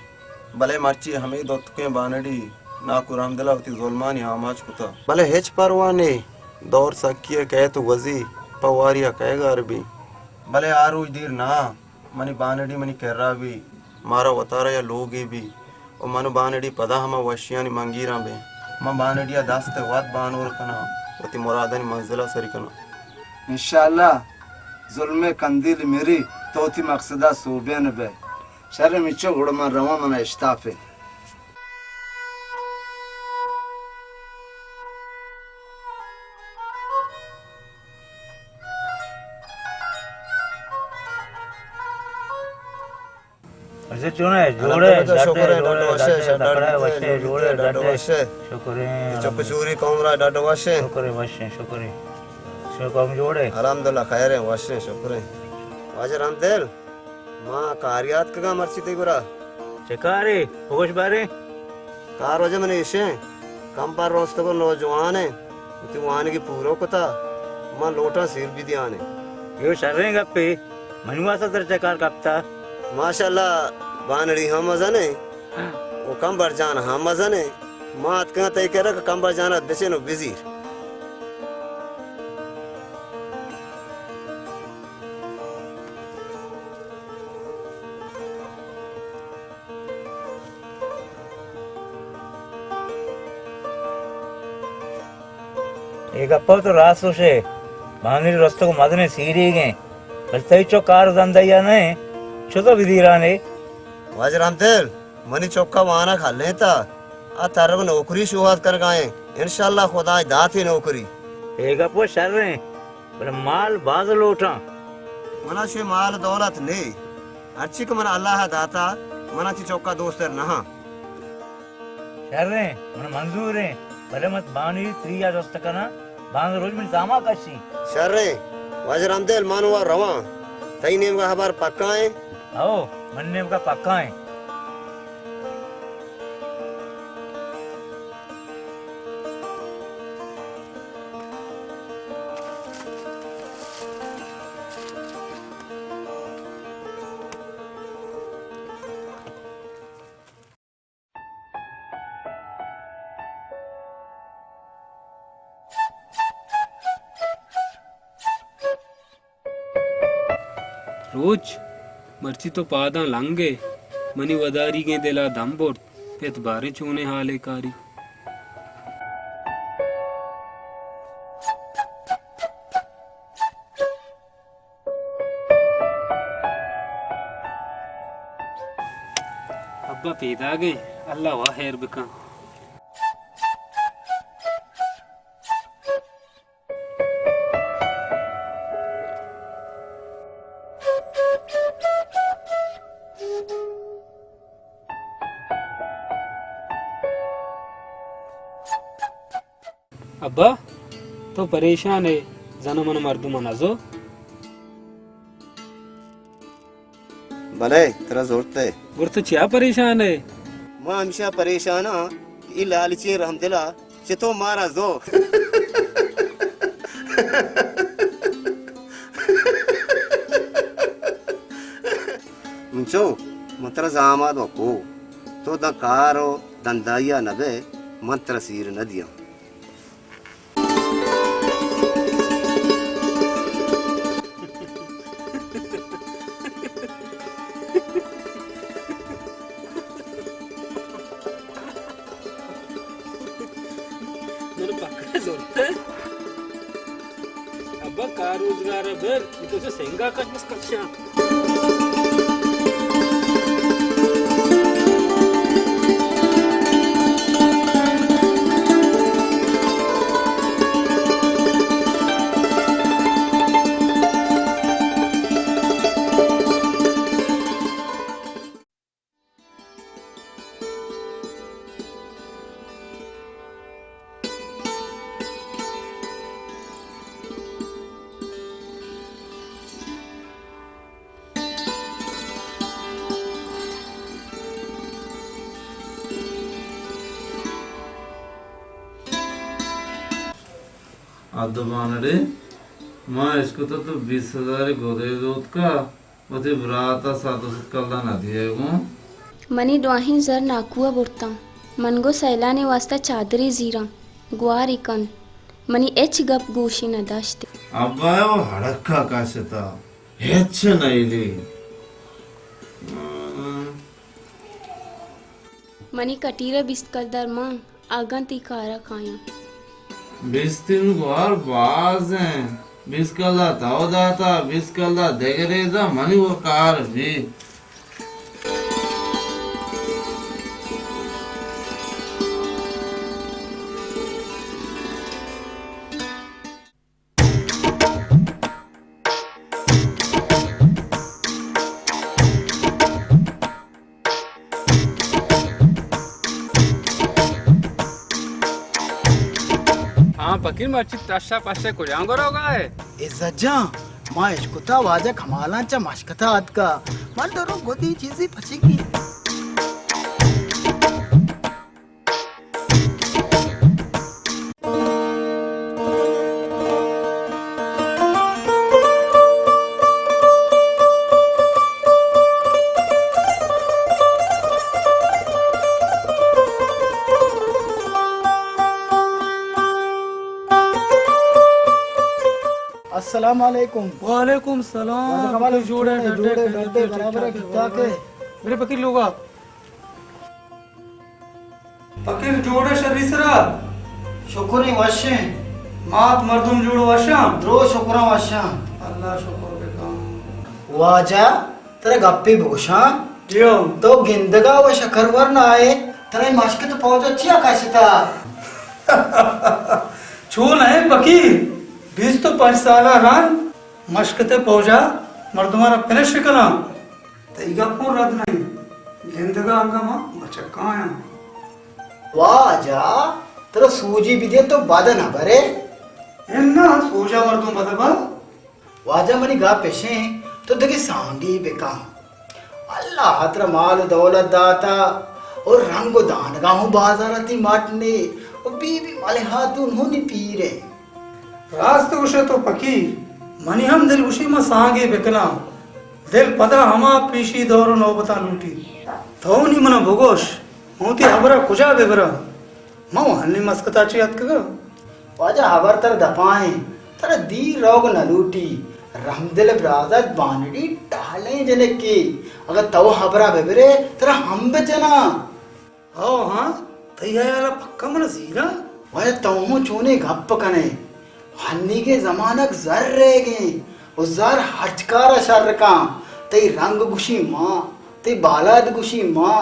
بلے مرچی ہمے دوتکیں بانڑی ناکو رحمدل ءَ وتی ظلمانی آماچ کتہ۔ بلے ہچ پرواہ نے، دور سکی ءَ کئیت و گوزی، پہ واری ءَ کئے گار بی۔ بلے آ روچ دیر نہ، منی بانڑی منی کرا بی، مارا وتارا یا لوگے بی۔ و من و بانڑی پدا ہما وشیانی منگیراں بیں۔ من بانڑی ءَ دست ءِ وت بانور کناں، وتی مرادانی منزل ءَ سری کناں۔ انشاءاللہ ظلم ءِ کندیل مری، تو وتی مقصد ءَ سوبین بئے۔ شر مچو، گڑا من رواں، من ءَ اشتاپ انت۔ اچھا، چون ئے؟ جوڑ ئے؟ ڈڈ ئے؟ شکر ئے، ڈڈ وش ئے، ڈڈ وش ئے۔ شکر ئے۔ چک چوری قوم را ڈڈ وش ئے۔ شکر ئے، وش ئے، شکر ئے۔ شما قوم جوڑ ئے؟ الحمدللہ خیر ئے، وش ئے، شکر ئے۔ واجہ رحمدل، ما کارے اتکگاں مرچی تئی گورا۔ چے کارے؟ بگوش باریں۔ کار واجہ من ایشیں، کمبر رستگ و نوجوانیں، وتی وانگی پورو کتا، من لوٹاں سیر بدیانیں۔ اے شریں گپے، منی واسطہ ترا چے کار کپتا؟ ماشاءاللہ، بانڑی ہم مزنیں و کمبر جان ہم مزنیں۔ ما اتکگاں تئی کرا کہ کمبر جانا بچن و بزیر۔ اے گپا تو راست گوشے، بانڑی رستگ مزنیں سیریگیں۔ بلے تئی چک کار دندہ یا نہ ایں، چتو بدیرانے؟ واجہ رحمدل، منی چکا وانگ ہلینتا، آ ترگ نوکری شوہاز کنگا ایں، انشاءاللہ خدای داتی نوکری۔ اے گپ و شریں، بلے مال باز لوٹاں۔ منا چے مال دولت نے، ہرچی کہ من اللہ داتا، منا چے چکا دوستر نہاں۔ شریں، من منظوریں، بلے من بانی تری ءَ جست کناں، بانز روچ منی زاما کشی۔ شریں، واجہ رحمدل، من و رواں، تئی نیمگا ہبر پکا ایں؟ ہو، من نیمگا پکا ایں۔ روچ، مرچی تو پاداں لنگ ئے، منی وداریگیں دل ءَ دم برت، پت باریں چونیں حالے کاری۔ ابا پیداگیں، اللہ وا خیر بکن۔ ابا، تو پریشان ئے، زن من مردم نزو؟ بلے، ترا زرت ئے۔ گڑا تو چیا پریشان ئے؟ ما ہمشہ پریشان آں کہ اے لالچیں رحمدلا چتو مارا زو۔ انچو، من ترا زامات و کو، تو داں کار و دندائی ءَ نہ بئے، من ترا سیر نہ دیاں۔ من پکا زرت۔ ابا کار روزگار ءَ بر، تو چہ سنگا کش بس کشاں۔ عبدالبانڑے، ما اشکتہ تو بیست ہزار گدے زوتکا، وتی برات ءَ سد و سد کلدار نہ دیئے گوں۔ منی دواہیں زر ناکو ءَ برتاں۔ من گوں سیلانی واستا چادرے زیراں، گوارے کنت۔ منی ہچ گپ گوشی نہ داشت۔ ابا ءَ و ہڑکا کشتہ، ہچ نئیلی۔ منی کٹیر ءَ بیست کلدار مان، اگاں تئی کار ءَ کایاں۔ بیست ءَ گوار باز ایں۔ بیست کلدار تو داتا، بیست کلدار دگرے دا، منی و کار بی۔ ہاں پکیر، مرچی ترشا پشے کجام گروگا ہے؟ عزت جان، ما اشکتا واجہ کمالان چہ مشکتا آتکا۔ من درو گدی چیزی پچی کی۔ السلام علیکم۔ وعلیکم السلام۔ واجہ کمال، جوڑے، جوڑے، ڈڈے، ڈڈے، ڈڈے، برابر ہے، ٹھیک ٹھاک ہے۔ میرے پکیر لوگا۔ پکیر جوڑ ئے شری سرا؟ شکر ایں وش ایں۔ مات مردم جوڑ وش آں؟ درو شکراں وش آں۔ اللہ شکر بکن۔ واجہ، ترا گپے بگوشاں؟ جی ہو۔ تو گندگا و شکر ور نہ ئے، ترا اے مشکت پوجا چیا کشتا؟ چون ہے پکیر، بیست و پنچ سالا رند مشکت پوجا مردمانا پنش کناں۔ تئی گپ ہوں رد نہ انت۔ گندگا انگا ما بچکایاں۔ واجہ، ترا سوجی بدیاں تو بد نہ برے؟ اناں، سوجا مردم بد با۔ واجہ، منی گپ اشیں، تو دگہ سانگے بکن۔ اللہ ترا مال و دولت داتا و رنگ و دانگا ہوں بازارا تئی مٹ نے و بی بی ملہا تو نونی پیرے۔ راست گوشے تو پکیر، منی ہم دل گوشی ما سانگے بکناں۔ دل پدا ہما پیشی دور و نوبتاں لوٹی۔ تو نی منا بگوش، ہوں تئی ہبرا کجا ببراں؟ ما و ہنی مسکتا چی اتکگاں۔ واجہ، ہبر ترا دپائیں، ترا دیر روگ نہ لوٹی۔ رحمدل برازت بانڑی ٹہلیں جنکے، اگاں تو ہبرا ببرے، ترا ہم بجناں۔ ہو ہاں، تئی ہیالا پکا من زیراں۔ واجہ تو ہوں چونیں گپ کنئے؟ ہنیگیں زمانگ زر رہگیں و زر ہرچ کارا شر کاں۔ تئی رنگ گوشی ما، تئی بالاد گوشی ما،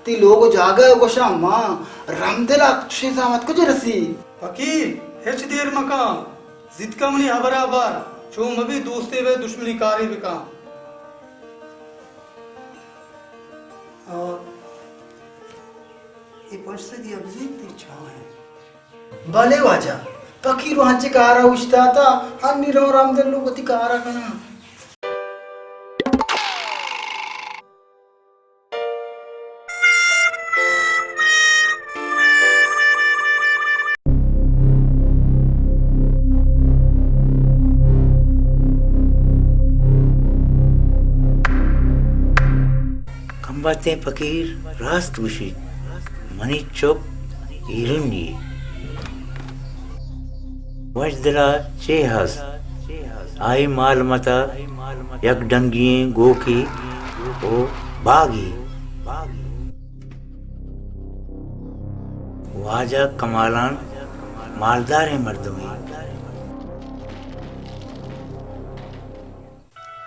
تئی لوگ و جاگہ گوشاں ما۔ رحمدلا چشیں زامت کجا رسی؟ پکیر، ہچ دیر مکاں، زیتکا منی ہبرا بر، چو مبی دوستے بے دشمنی کارے بکاں۔ اور اے پنچ سدی ابزین تئی چاہ ہیں۔ بلے واجہ، پکیر و انچیں کارا اوشتاتا، ہنی رو رحمدل لوگ وتی کارا کناں۔ کمباتیں پکیر راست گوشیت، منی چک ایرنی یے۔ وش دلا چے ہست؟ آئی مال متا یک ڈنگی ئیں گوکے و باگے۔ واجہ کمالان مالداریں مردمے۔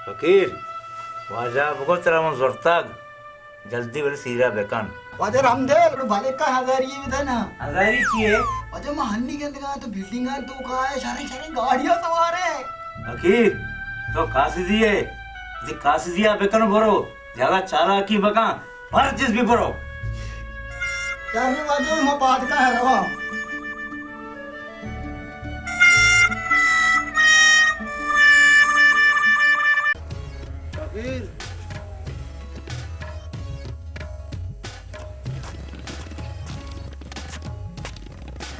پکیر، واجہ بگو ترا من زرتگ، جلدی بلے سیرا بکن۔ واجہ رحمدل، گڑا بلے کا ہزاری بدے نا۔ ہزاری چی ہے؟ واجہ ما ہنی گندگا تو بلڈنگ آن تو کا ہے، شریں شریں گاڑیاں سوار ہے۔ پکیر، تو قاصدی ہے، جی قاصدی آ بکن برو، زیادہ چالاکی مکن۔ ہر چیز بی برو۔ چارمی واجہ ما پاد کا ہے رواں۔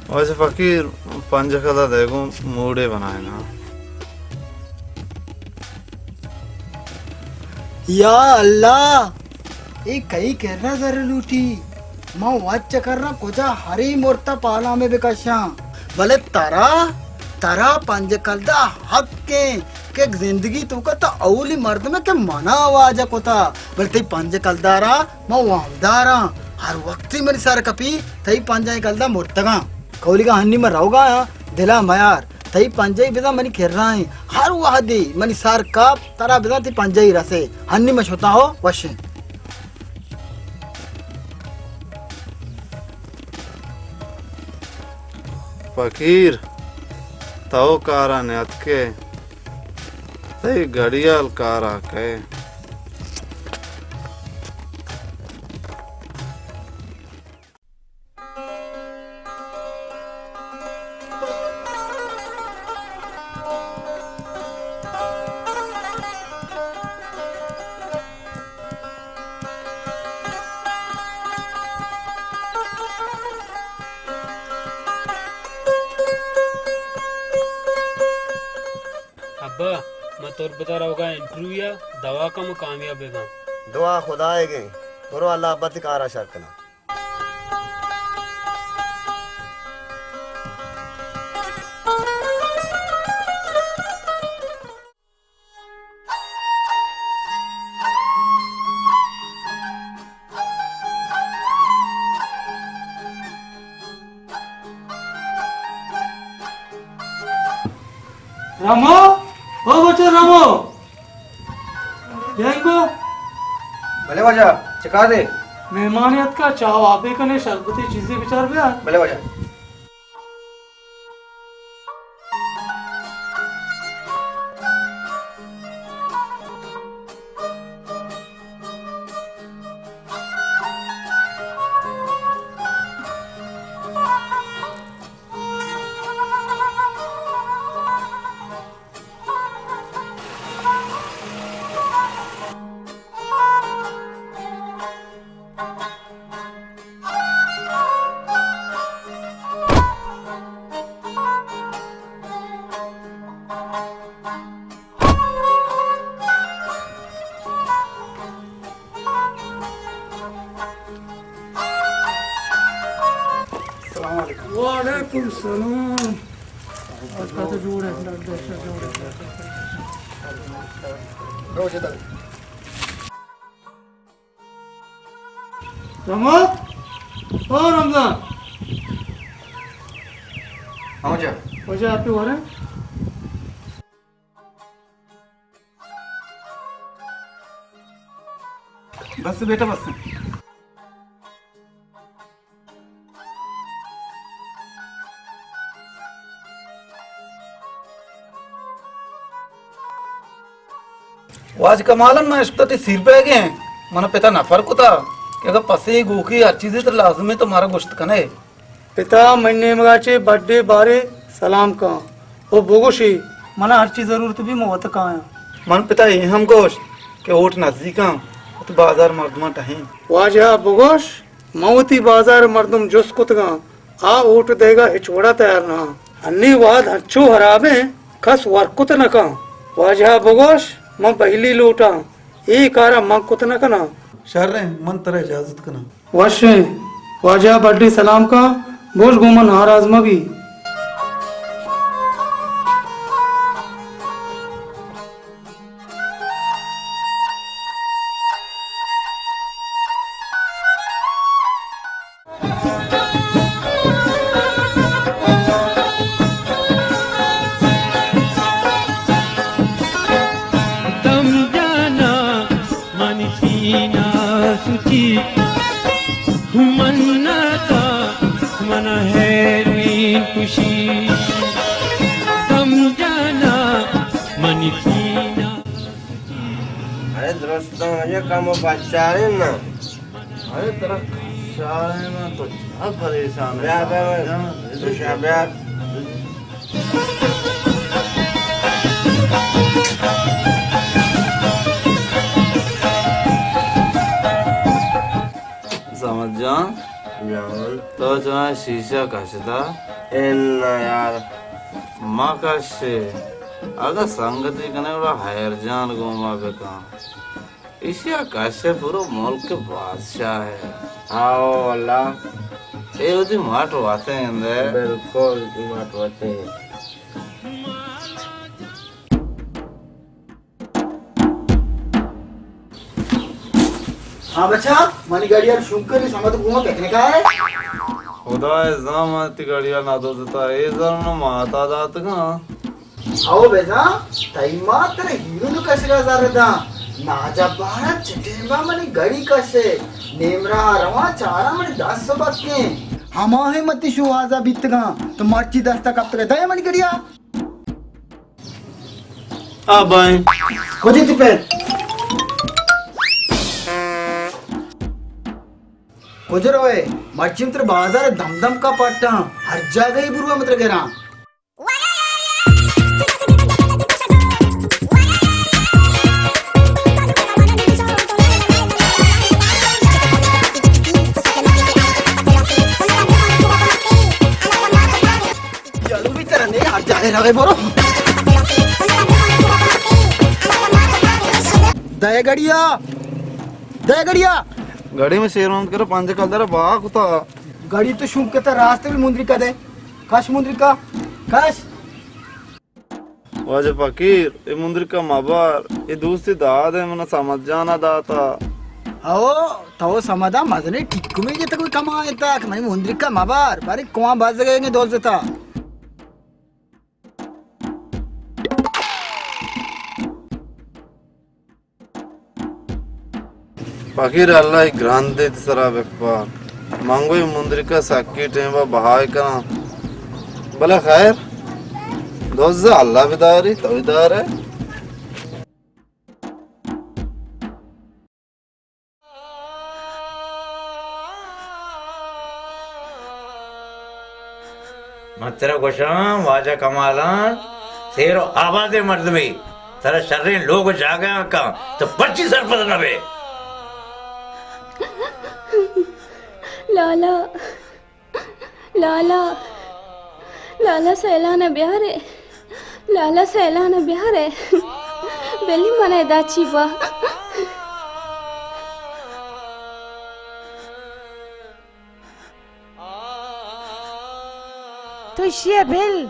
واجہ پکیر پنجاہ کلدار دے گوں موڑے بنائے نا۔ یا اللہ! اے کئی کرا زر لوٹی؟ من وت چکراں کجا ہرے مرتا پالاں میں بکشاں۔ بلے ترا، ترا پنجاہ کلدار حق ایں کہ زندگی توکا تو اولی مردم ئے کہ منا واجہ کتا۔ بلے تئی پنجاہ کلدارا من وامداراں۔ ہر وقتی منی سر کپی، تئی پنجاہیں کلدار مرتگاں۔ کولیگا ہنی من روگا آں، دلا میار۔ تئی پنجاہی بزاں منی کرا ایں۔ ہر وہدی منی سر کپ، ترا بزاں تئی پنجاہی رسے۔ ہنی من شتاں ہو، وشیں۔ پکیر، تو کارا نیاتکے، تئی گھڑیال کارا کئے۔ ابا، من تربت ءَ روگ ءَ انٹرویو ءَ، دعا کن من کامیاب بباں۔ دعا خدائیگ ایں، برو اللہ ابا تئی کار ءَ شر کناں۔ رمو، او بچو رمو۔ جنگو۔ بلے واجہ، چکار دے؟ مہمانے اتکا، چاہ و آپے کنے، شربتے چیزے بچار بیار۔ بلے واجہ۔ السلام علیکم۔ وعلیکم السلام۔ ڈاکٹر تو جوڑ ہے، ڈاکٹر جوڑ ہے۔ رمضان، او رمضان۔ ہاں جا۔ واجہ آپ کے وارے؟ بس بیٹا، بس۔ واجہ کمالن، من اشکتا تئی سیر بیگیں۔ من پتا نفر کتا کہ اگہ پسے گوکے ہر چیزے تر لازمیں تو مارا گوشت کنے۔ پتا، من نیمگا چے بڈے بارے سلام کن۔ او بگوشی، منا ہرچی ضرورت بی من وت کایاں۔ من پتا اے ہم گوشت کہ اوٹ نزیکاں، وت بازار مردماں ٹہیں۔ واجہ بگوش، من وتی بازار مردم جست کتگاں، آ اوٹ دئیگا ہچ وڑا تیار نہ آں۔ انی وہد ہنچو ہرابیں، کس ورکت نہ کن۔ واجہ بگوش، من بہلی لوٹاں، اے کارا من کت نہ کناں۔ شریں، من ترا اجازت کناں۔ وشیں، واجہ بڈی سلام کن، بوش گوں من ناراض مہ بی۔ دم جانا منی سینہ سچی، منتا من ہیروین کشی۔ دم جانا منی سینہ سچی۔ ارے درستاں، یہ کم و بچارے نا۔ ارے ترا کشارے نا، تو چا پریشان ہے؟ بیا، بیا، بیا۔ جان، تو شا بیا۔ صمد جان۔ جان۔ تو چنا شیشہ کشتا؟ انا یار۔ ما کشے۔ اگہ سنگتی کنے گڑا حیر جان گوما بکن۔ ایشی ء کش ء پورو ملک ء بادشاہ ء۔ ہاؤ اللہ۔ اے وتی مٹ واتیں گندے۔ بالکل مٹ واتیں۔ ہاں بچا، منی گاڑی ء شوم کری، سمت گوما پکنک آئے۔ خدا ء زان من تی گاڑی ء نہ دوزتا، اے زر من ماتا داتگاں۔ او بزاں، تئی مات ترا ہیرو نو کشگا زر داں۔ ناجبارا چہ ٹیما منی گڑی کشے۔ نیم راہ رواں چاراں منی دست سبکیں۔ ہماہیں متی شوہازا بیتگاں۔ تو مرچی دستا کپتگے دئے منی گڑیا۔ آ بائیں۔ کجی تی پہ؟ کجا روئے؟ مرچی متر بازار دم دم کا پٹاں۔ ہر جاگہ ہی بروا متر گراں۔ چلو بھی ترا نہیں، ہر جاگہ روے برو۔ دے گڑیا، دے گڑیا۔ گڑی میں شیر محمد کرو پنج کلدار با کتا۔ گڑی تو شوم کتا، راست بھی مندری کا دے۔ کش مندری کا، کش۔ واجہ فقیر، اے مندرکا مبر، اے دوستی داد ء من سمد جان ء داتا۔ ہو، تو سمدا مزنیں ٹکمے جتگ، کوئی کمائے تک، منی مندرکا مبر، بارے کواں بزگیں دوزتا۔ فقیر، اللہ ءِ گرند ءَ تئی سرا بکپار۔ من گوں اے مندرکا سکی ٹیم ءَ بہا کناں۔ بلے خیر، دوز ءَ اللہ بداری، تو بدار ئے۔ من ترا گوشاں، واجہ کمالان، سیر و آبادیں مردمے، ترا شریں لوگ و جاگہاں کن، تو پرچی سرپد نہ بئے؟ لالا، لالا، لالا سیلان ءَ بیارے، لالا سیلان ءَ بیارے، بلی من ادا چی با۔ تو ایشی ءَ بل،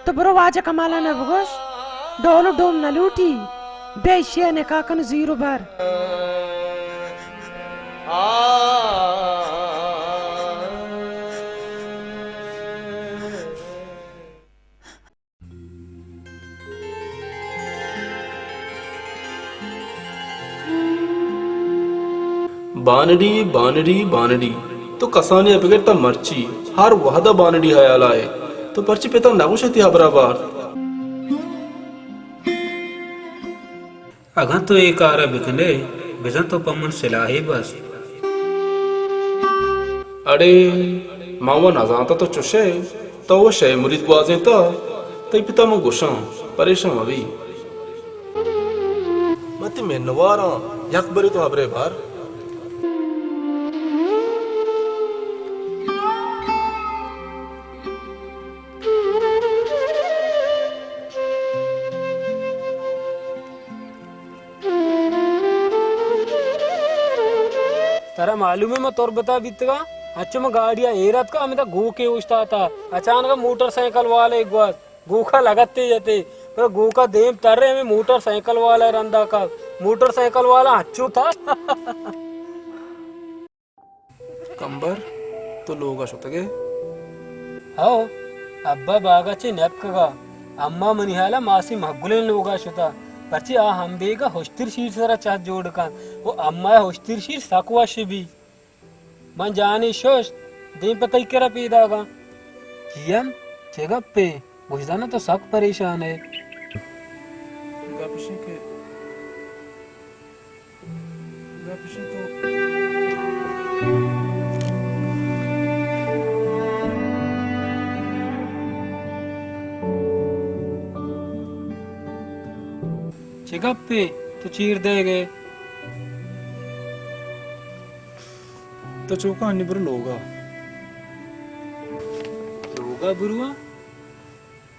تو برو واجہ کمالان ءَ بگوش، ڈول و ڈوم نہ لوٹی، بیا ایشی ءَ نکاح کن زیر و بر۔ بانڑی، بانڑی، بانڑی، تو کسانی ءَ بگر تا مرچی ہر وہد ءَ بانڑی ہیال ءَ ئے۔ تو پرچی پت ءَ نہ گوش ئے تئی ہبر ءَ بارت؟ اگاں تو اے کار ءَ بکن ئے، بزاں تو پہ من سلاہے بست۔ اڑے، من و نزانتہ تو چش ئے، تو و شے مرید گوازینتہ، تئی پت ءَ من گوشاں، پریشان مہ بی۔ من تئی منواراں، یک برے تو ہبرے بار۔ ترا معلوم ہے، ما تربتا بیتگا، اچو ما گاڑیا ایر اتکا، ہمیدا گوکے اوشتاتا، اچانک موٹر سائیکل والے گوات، گوکا لگتے جتے، پر گوکا دیم تر رہے، ہمیں موٹر سائیکل والا رندا کا، موٹر سائیکل والا اچو تھا۔ کمبر، تو لوگ ءَ شتگ ئے؟ ہو، ابا باگ ءَ چہ نیپکگ ءَ، اما منی ہیال ءَ ماسی مگلیں لوگ ءَ شتہ، پرچی آ ہمبیگ ءَ ہشتر شیر سرا چہ جوڑ کنت، و اما ءَ ہشتر شیر سک وش بی۔ من جانے ششت، دیم پہ تئی کرا پیداگ آں۔ جیئند، چے گپے؟ گوش دانا تو سک پریشان ئے۔ گپ اش انت کہ چے گپے؟ تو چیر دئیگ ئے؟ تو چوکا انی برو لوگا۔ لوگا برواں؟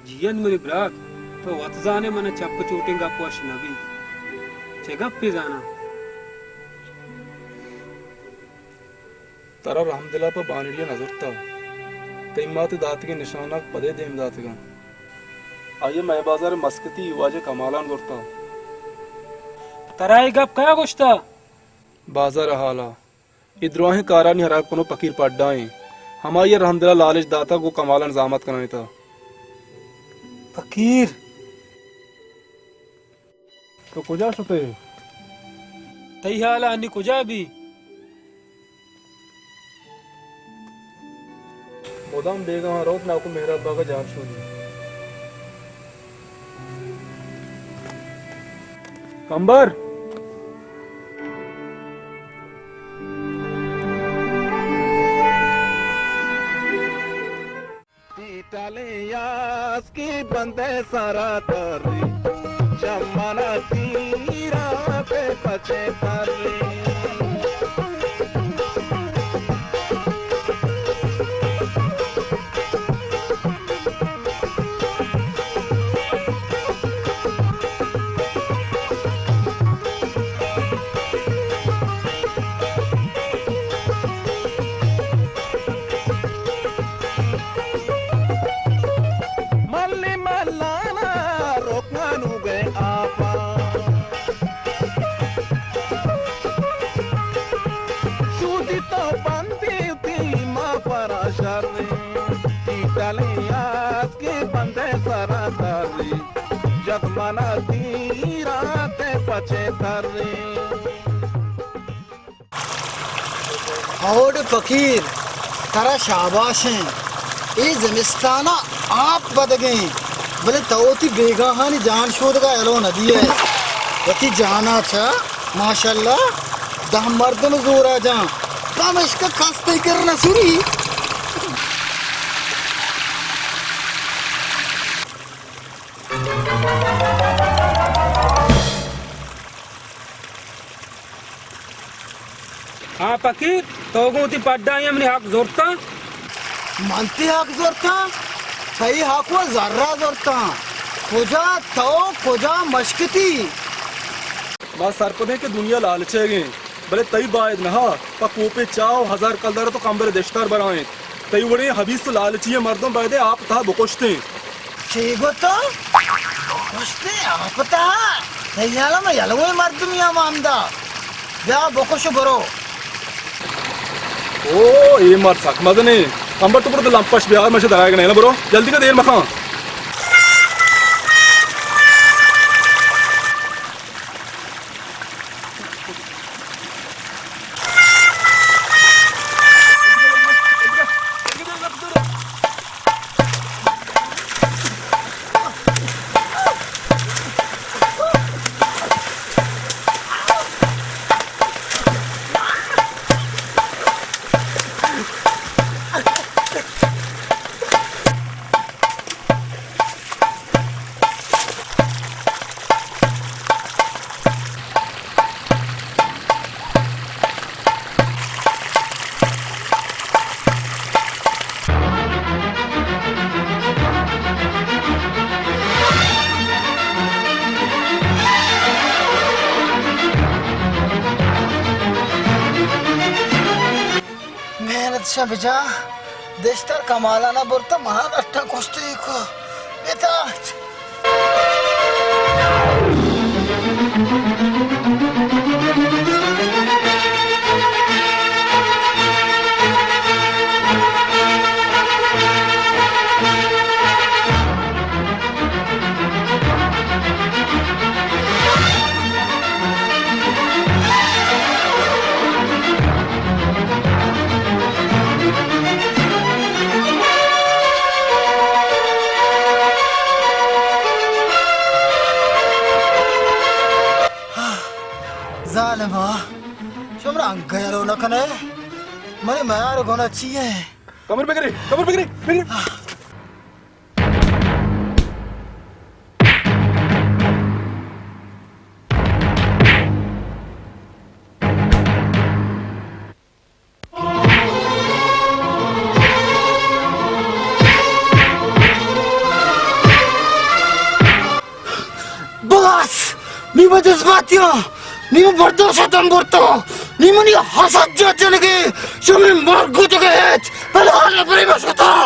جیئند منی برات، تو وت زانے من چپ چوٹیں گپ وش نہ بیت۔ چے گپے زاناں؟ ترا رحمدل ءَ پہ بانڑی ءَ نہ زرتہ۔ تئی مات ءِ داتگیں نشانگ پدے دیم داتگ انت۔ آئی ءَ مئے بازار ءِ مسکتی واجہ کمالان زرتہ۔ ترا اے گپ کئے گوشتہ؟ بازار ءِ ہال ءَ۔ اے دراہیں کارانی ہراب کنوک پکیر پڈا ایں۔ ہمائی ءَ رحمدل ءَ لالچ داتگ گوں کمالان زامت کنائینتہ۔ پکیر! تو کجا شت ئے؟ تئی ہیال ءَ انی کجا بی؟ مدام بیگاہ روت ناکو مہراب باغ ءَ جان شودی۔ کمبر! ٹیٹلیں یاسکی بندے سرا تری، چمنا تیرا پہ پچے تری۔ ملی ملانا رکنانو گئے آپا، شودی تو بندی تئی ما پرا شریں، ٹیٹلیں یاسکی بندے سرا تری، جت منا تیرا تے پچے تری۔ اوڈ فقیر، ترا شاباش ایں۔ اے زمستان ءَ آپ بدگیں، بلے تو وتی بیگاہانی جان شودگ ءَ یلو نہ دیئے۔ وتی جان ءَ چہ ماشاءاللہ دہ مردم زور ءَ جان، پمشکا کس تئی کر نہ سری۔ ہاں فقیر، تو گوں وتی پڈ ءَ منی حق زرتاں؟ من تئی حق زرتاں؟ تئی حق و زر ءَ زرتاں۔ کجا تو، کجا مشکتی؟ ما سرپدیں کہ دنیا لالچیگیں، بلے تئی باید نہ پہ کوپے چاہ و ہزار کلدار تو کمبر دشتار برائیں۔ تئی وڑیں حبیث و لالچی مردم باید آپ تہا بکشتیں۔ چے گوتو؟ کشتیں آپ تہا؟ تئی حالا ما یلویں مردمی ہم ہمدا۔ بیا بکش و برو۔ او، اے مرد سک مزنیں۔ کمبر تو برو لمپش بیار، مشے درائے گنے، برو۔ جلدی کا، دیر مکان۔ محنت شاہ بجا، دشتر کمالا نہ برتا، منا لٹا کشتے کو۔ بتاچ۔ ظالما، شمرا انگہ یلو نہ کنے۔ منی میار گناہ چی ہے؟ کمر بگری، کمر بگری، بگری۔ بس! نی من جذباتیاں، نی من برداشتاں برتاں، نی منی حسد جت جنگے، شمے مرگ گوتگے ہچ، بلے حال بری بشتاں۔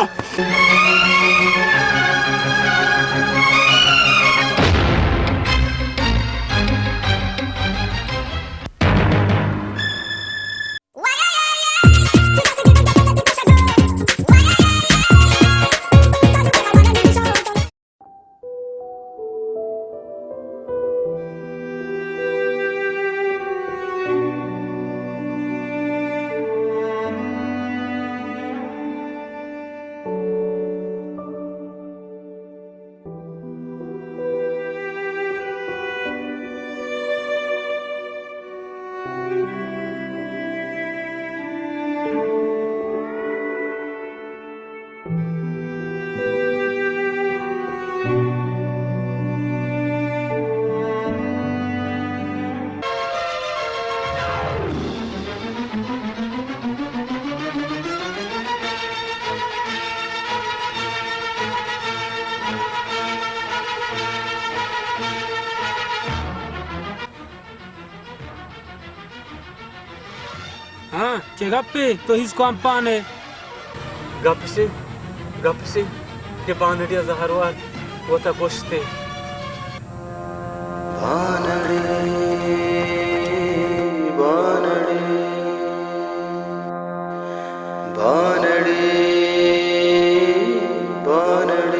ہاں، چے گپے؟ تو ہیس کمپان ئے۔ گپ ایش انت، گپ ایش انت کہ بانڑی ءَ زہر وارت، وت ءَ کشت ئے۔ بانڑی، بانڑی، بانڑی، بانڑی،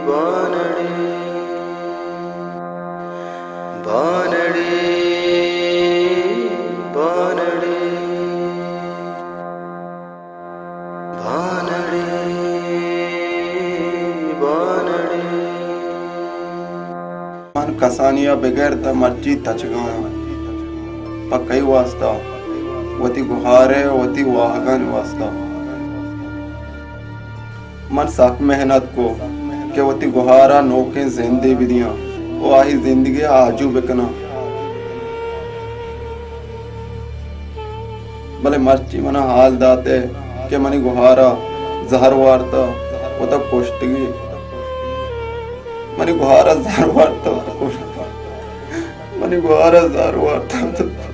بانڑی۔ کسانی ءَ بگر تہ مرچی تچگاں آں۔ پہ کئی واسطہ؟ وتی گہار ءُ وتی واہگانی واسطہ۔ من سک محنت کو کہ وتی گہار ءَ نوکیں زندے بدیاں ءُ آئی زندگی ءَ آجو بکناں۔ بلے مرچی من ءَ حال دات ئے کہ منی گہار ءَ زہر وارتہ، وتا کشتگی۔ منی گہار ءَ زہر وارتہ، وتا کشتگی۔ منی گہار ءَ زہر وارتہ، وتا کشتگی۔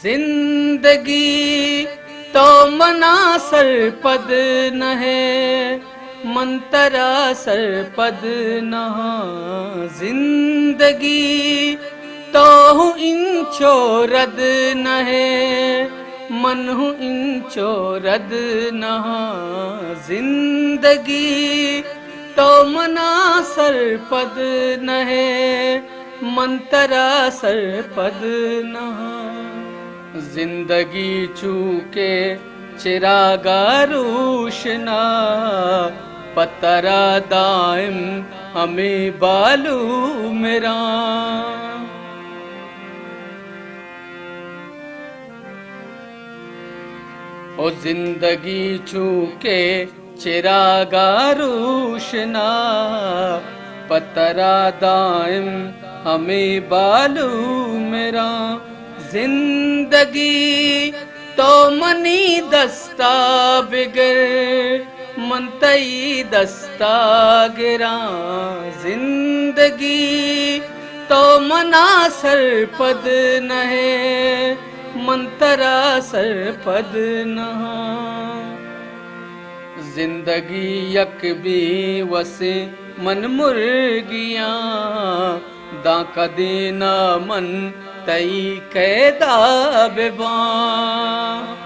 زندگی، تو منا سرپد نہ ئے، من ترا سرپد نہ آں۔ زندگی، تو ہوں انچو رد نہ ئے، من ہوں انچو رد نہ آں۔ زندگی، تو منا سرپد نہ ئے، من ترا سرپد نہ آں۔ زندگی چوکہ چراگا روشنا، پہ ترا دائم ہمے بالو مراں۔ او زندگی چوکہ چراگا روشنا، پہ ترا دائم ہمے بالو مراں۔ زندگی، تو منی دستا بگر، من تئی دستا گراں۔ زندگی، تو منا سرپد نہ ئے، من ترا سرپد نہ آں۔ زندگی یک بے وسیں من مرگیاں، داں کدینا من تئی قیدا بباں۔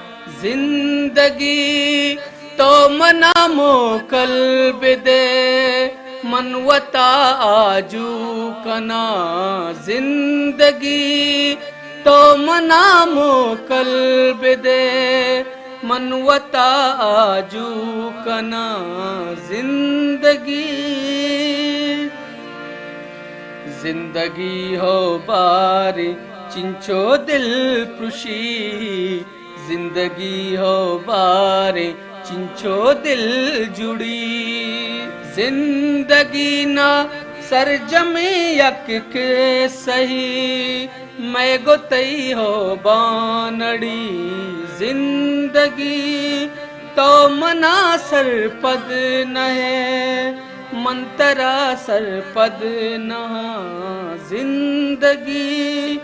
زندگی، تو منا موکل بدے، من وتا آجو کناں۔ زندگی، تو منا موکل بدے، من وتا آجو کناں۔ زندگی، زندگی ہو باریں چنچو دل پرشی، زندگی ہو باریں چنچو دل جڑی۔ زندگی نا سرجمیں یک قصہی، مئے گوں تئی ہو بانڑی۔ زندگی، تو منا سرپد نہ ئے، من ترا سرپد نہ آں۔ زندگی،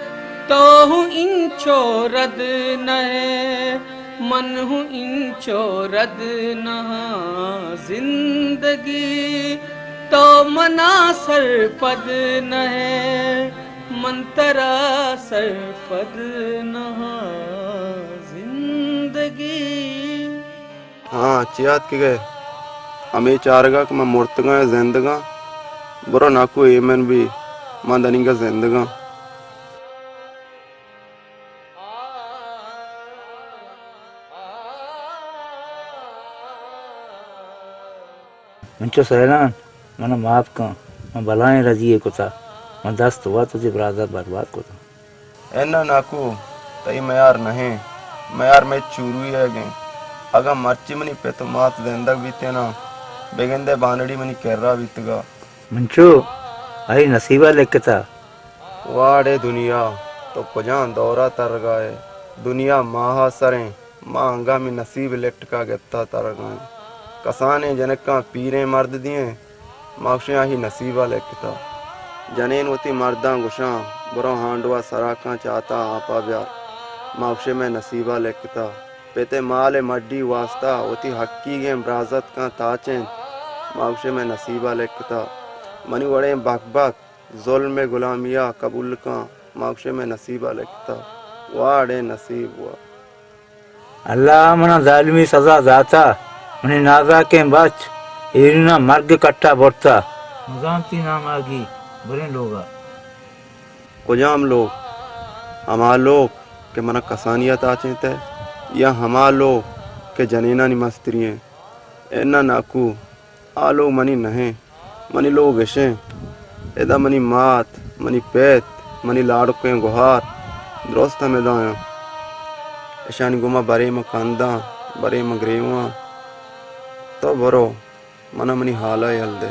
تو ہوں انچو رد نہ ئے، من ہوں انچو رد نہ آں۔ زندگی، تو منا سرپد نہ ئے، من ترا سرپد نہ آں۔ زندگی۔ ہاں، چے آتکگ ئے؟ ہمے چارگا کہ من مرتگاں یا زندگاں؟ برو ناکو، ایمن بی، من دنیگا زندگاں۔ انچو سیلان، منا معاف کن، من بلاہیں رجی یے کتا، من دست وت وتی برازا برباد کتا۔ اناں ناکو، تئی میار نہ ایں، میار مئے چوروئی ئیگ ایں۔ اگاں مرچی منی پت ءُ مات زندگ بیتیناں، بگندئے بانڑی منی کرا بیتگا۔ منچو، آئی نصیبا لکھتا۔ واڑے دنیا، تو کجام دورا ترگا ئے؟ دنیا ماہا سریں، ما انگامی نصیب لٹکا گپتا ترگا ایں۔ کسانیں جنکاں پیریں مرد دیئیں، ما گوشیں آہی نصیبا لکھتا۔ جنین وتی مرداں گوشاں، برو ہانڈوا سرا کن چاتا آپا بیار۔ ما گوشیں مئے نصیبا لکھتا۔ پت ءِ مال ءِ مڈی واستا وتی حقیگیں برازتکاں تاچینت۔ ما گوشیں مئے نصیبا لکھتا۔ منی وڑیں بک بک ظلم ءِ گلامیا قبول کن۔ ما گوشیں مئے نصیبا لکھتا۔ واڑیں نصیب وا۔ اللہ ءَ منا ظالمی سزا داتا، منی نازاکیں بچ ایرین ءَ مرگ ءِ کٹا برتا۔ مزانتی ناماگی بریں لوگا۔ کجام لوگ؟ ہما لوگ کہ منا کسانی ءَ تاچینتہ، یا ہما لوگ کہ جنینانی مستری ایں؟ اے نہ ناکو، آ لوگ منی نہ ایں۔ منی لوگ اش ایں۔ ادا منی مات، منی پت، منی لاڑکیں گہار درست ہمدا آں۔ اشانی گوما برے من کنداں، برے من گریواں۔ تو برو، منا منی حالا یل دے۔